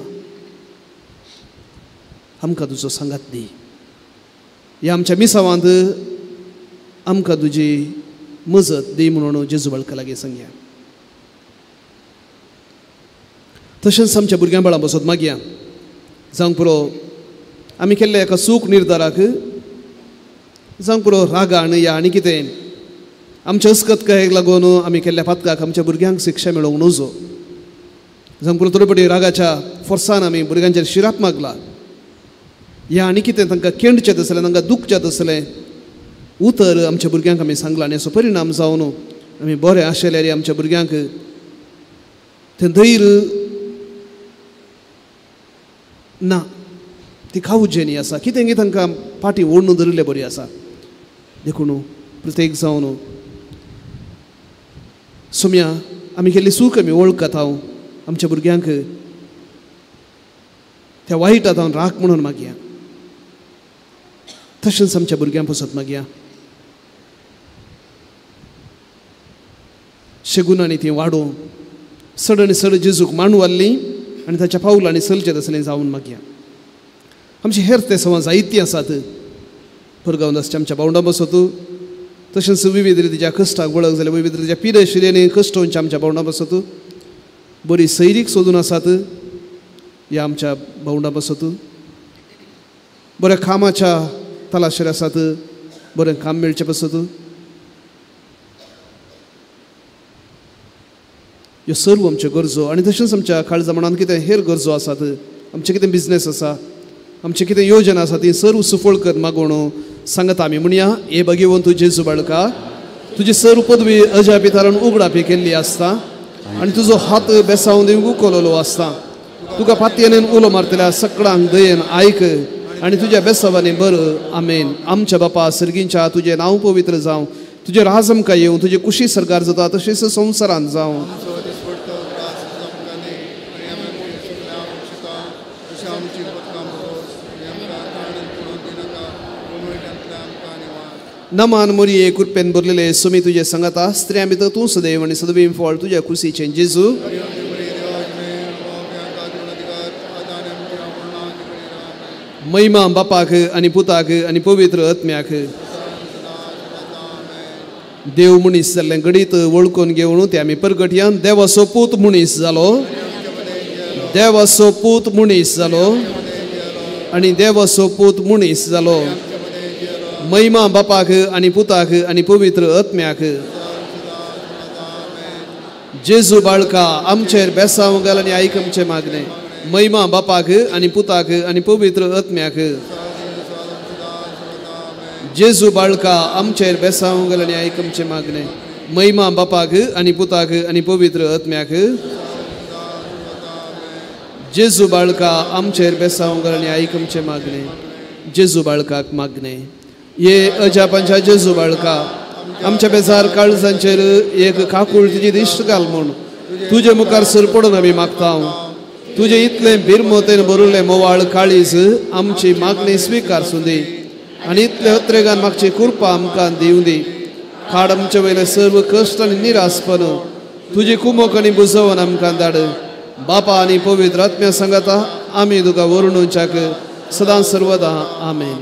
आमकां तुजो सांगात दी. ह्या आमच्या मिसावांत आमकां तुजी मजत दी म्हणून जेजू बाळका लागीं सांगया. तशेंच आमच्या भुरग्यां बाळां बसत मागया. जावंक पुरो आमी केल्ल्या एका चूक निर्धाराक, जावंक पुरो रागान या आनी कितें आमच्या अस्कतकायेक लागून आमी केल्ल्या पातकाक आमच्या भुरग्यांक शिक्षा मेळोवंक नजो. जावंक पुरो थोडे फावटी रागाच्या फोर्सान आमी भुरग्यांचेर शिराप मागला या आनी कितें तांकां केंडचें आसलें, तांकां दुखचें आसलें उतर आमच्या भुरग्यांक आमी सांगलां आनी हाचो परिणाम जावन आमी बरें आशिल्ल्यार आमच्या भुरग्यांक तें धैर्य ना, ती खावजेनी आसा, कितें की तांकां फाटीं ओडून धरिल्ले बरी आसा. देखून प्रत्येक जावन सोम्या आमी केल्ली चूक आमी वळखता हांव आमच्या भुरग्यांक त्या वायट आतां राख म्हणून मागया. तशेंच आमच्या भुरग्यां पसत मागया. शेगुनांनी ती वाडोवं चड आनी चड जेजूक मांडू हाडली आनी ताच्या पावलांनी चलचें तसलें जावन मागया. आमची हेर ते सवां जायतीं आसात. परगांव आसच्या आमच्या भावंडां बसत, तशेंच विविध रितीच्या कश्टाक वळख जाल्या विविध रितीच्या पिडे शिरेनी कश्ट आमच्या भावंडां बसत, बरी सैरीक सोदून आसात ह्या आमच्या भावंडां बसत, बऱ्या कामाच्या तलाशेर आसात, बरें काम मेळचें पसत. ह्यो सर्व आमच्यो गरजो आनी तशेंच आमच्या काळजा मनांत कितें हेर गरजो आसात, आमचें कितें बिजनेस आसा, आमचें कितें योजना आसा ती सर्व सुफळ कर मागोवन सांगता आमी म्हणया. हे भगवंत जेजू बाळका, तुजी सर्व पदवी अजापितारान उगडापी केल्ली आसता आनी तुजो हात बेसावन दिवंक उखललो आसता. तुका पातयेन उलो मारतल्या सकडांक दयेन आयक आनी तुज्या बेसावांनी बरं. आमेन. आमच्या बापा सर्गींच्या तुजें नांव पवित्र जावं, तुजें राज आमकां येवं, तुजें कुशी सरकार जाता तशेंच संवसारांत जावं. नमान मोरये कृपेन भरलेले सुमी तुजे सांगाता, स्त्रियां भितर तूं सदैव आनी सदैव फळ तुज्या कुशीचें जेजू. महिमा बापाक आनी पुताक आनी पवित्र आत्म्याक. देव मनीस जाल्लें घडीत वळखून घेवन ते आमी परगटयान देवाचो पूत मनीस जालो, देवाचो पूत मनीस जालो आनी देवाचो पूत मनीस जालो. महिमा बापाक आनी पुताक आनी पवित्र आत्म्याक. जेजू बाळका आमचेर बेसांव घाल आनी आयक आमचें मागणें. महिमा बापाक आनी पुताक आनी पवित्र आत्म्याक. जेजू बाळका आमचेर बेसांव घाल आनी आयक आमचें मागणें. महिमा बापाक आनी पुताक आनी पवित्र आत्म्याक. जेजू बाळका आमचेर बेसांव घाल आनी आयक आमचें मागणें. जेजू बाळकाक मागणें. ये अजापांच्या जेजू बाळका आमच्या बेजार काळजांचेर एक काकूळ तुजी दिश्ट घाल म्हूण तुजे मुखार सर पडून आमी मागता. तुजें इतलें बिरमोतेन भरिल्लें मोवाळ काळीज आमची मागणी स्विकार सुंदी आनी इतले अत्रेगान मागची कृपा आमकां दिवं दी. काड आमचे वयले सर्व कश्ट आनी निरासपण तुजी कुमोक आनी बुजोवन आमकां धाड. बापा आनी पवित्र आत्म्या सांगाता आमी तुका वरुणच्याक सदां सर्वदा. आमेन.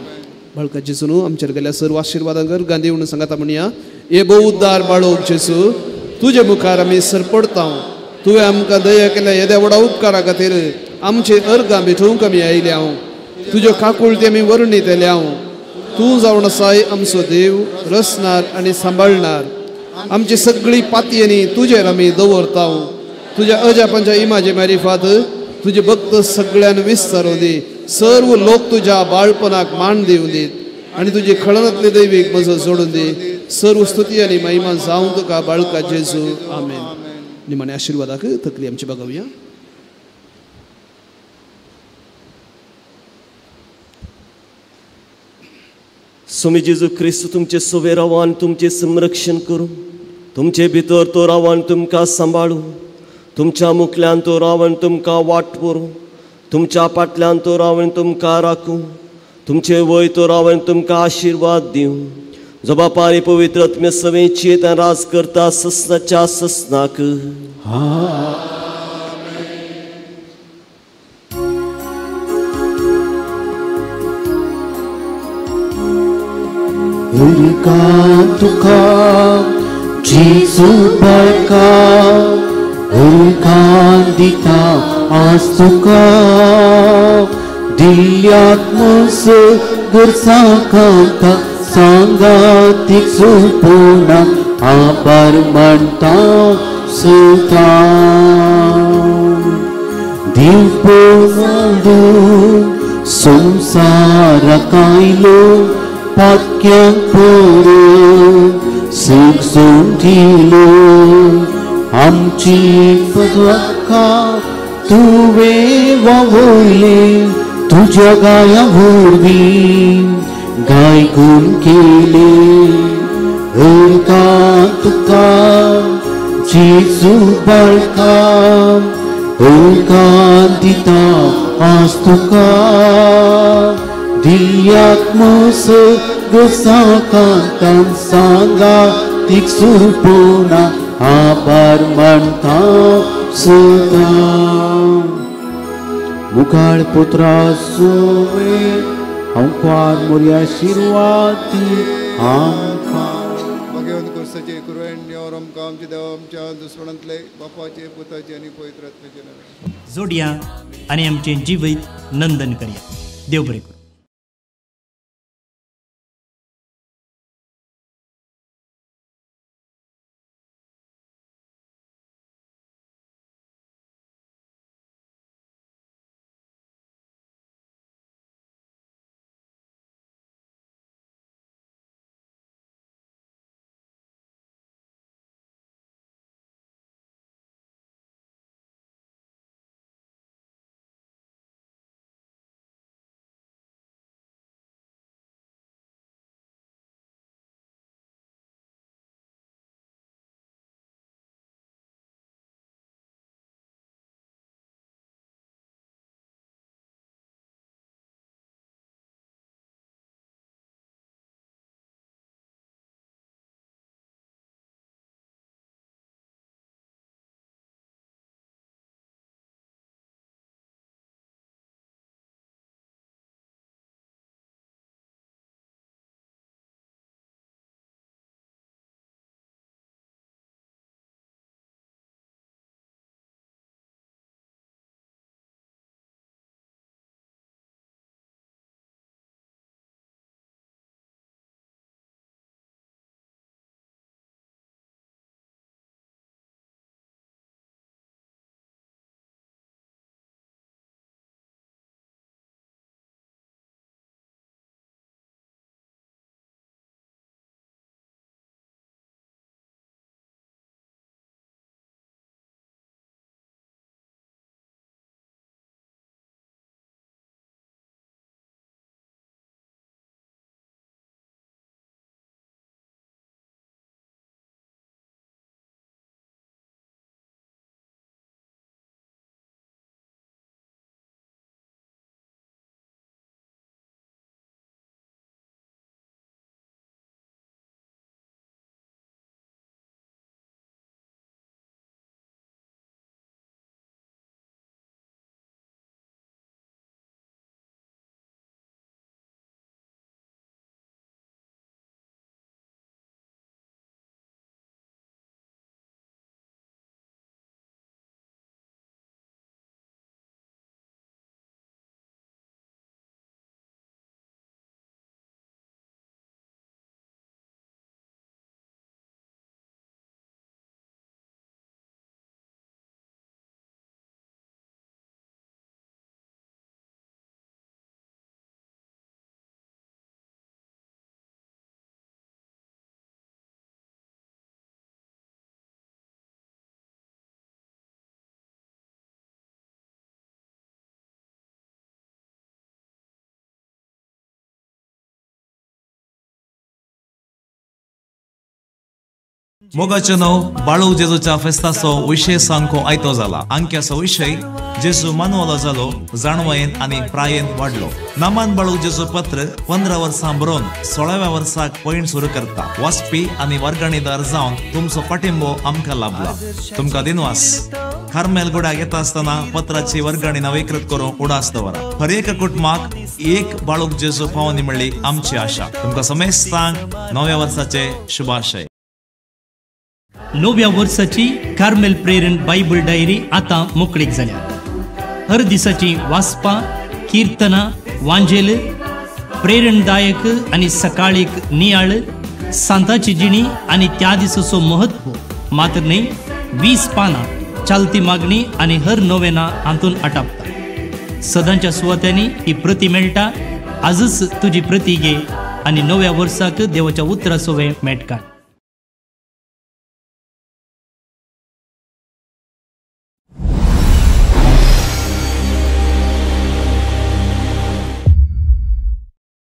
बाळका जेजू आमचेर गेल्या सर्व आशिर्वादां कर गांधी म्हणून सांगाता म्हणया. हे भोव उद्दार बाळोवंक जेजू तुजे मुखार आमी सरपडता. तुवें आमकां दया केल्या येद्या व्हडा उपकारा खातीर आमचे अर्गां भेटोवंक आमी आयल्या. तुज्यो काकुळटी आमी वर्णितल्या. तूं जावन आसाय आमचो देव, रचणार आनी सांबाळणार. आमची सगळी पातयेनी तुजेर आमी दवरता. तुज्या अजापांच्या इमाजे मारिफात तुजे भक्त सगळ्यान विस्तारू दी. सर्व लोक तुज्या बाळपणाक मान दिवं दीत आनी तुजी खळणांतली दैवीक मजत जोडून दी. सर्व स्तुती आनी महिमा जावं तुका बाळका जेजू. आमेन. निमाणे आशिर्वादाक तकली आमची बघावया. स्वामी जेजू क्रिस्त तुमचे सोवे रावान तुमचें संरक्षण करूं, तुमचे भितर तो रावान तुमकां सांबाळूं, तुमच्या मुखल्यान तो रावण तुमकां वाट व्हरूं, तुमच्या फाटल्यान तो रावण तुमकां राखूं, तुमचे वय तो रावण तुमकां आशिर्वाद दिवं. जो बापा आनी पवित्र आत्म्या सवें चेत राज करता ससनाच्या ससनाक. तुका जेजू बाळका उरकान दिता आज तुका दिल्यात मस गरसा कांता सांगातीक सुपुना आभार मानता सुता. दिवपो संवसाराक आयलो पाक्यांक पडून सुख सोंदिलो. आमची पदका तुवें वावयले तुज्या गाया वरवीं गायकून केले. उरका तुका जेजू बाळका उरका दिता आज तुका दिल्यात मस गसा कांतान सांगा तीक सुपुना आभार मानता सदां. मुखाळ पुत्रा सोवे अंकार मोरया आशिर्वादी आमकां. भगवंत कोर्साचे कुरवेण्य आमकां आमच्या देवा आमच्या दुस्मणांतले बापाचे पुताचे आनी पवित्र आत्म्याचे नांवान जोडया आनी आमचें जिवीत नंदन करया. देव बरें करूं. मोगाचें नांव बाळू जेजूच्या फेस्ताचो विशय अंको आयतो जाला. अंक्याचो विशय जेजू मानवलो जालो, जाणवायेन आनी प्रायेन वाडलो. नामान बाळू जेजू पत्र 15 वर्सां बरोवन 16व्या वर्साक पयण सुरू करता. वाचपी आनी वर्गणीदार जावन तुमचो पाठिंबो आमकां लाभला. तुमकां दिनवास. कार्मेल गुड्याक येता आसतना पत्राची वर्गणी नवीकृत करून उडास दवरा. हर एका कुटुंबाक एक बाळूक जेजू पावनी म्हणली आमची आशा. तुमकां समेस्तांक नव्या वर्साचे शुभाशय. नव्या वर्साची कार्मेल प्रेरण बायबल डायरी आतां मोकळीक जाल्या. हर दिसाची वाचपां, किर्तनां, वांजेल, प्रेरणदायक आनी सकाळीक नियाळ, सांताची जिणी आनी त्या दिसाचो म्हत्व मात्र न्हय 20 पानां चालती मागणी आनी हर नोवेना हातून आटापता. सदांच्या सुवात्यांनी ही प्रती मेळटा. आजच तुजी प्रती घे आनी नव्या वर्साक देवाच्या उतरासोवें मेट काड.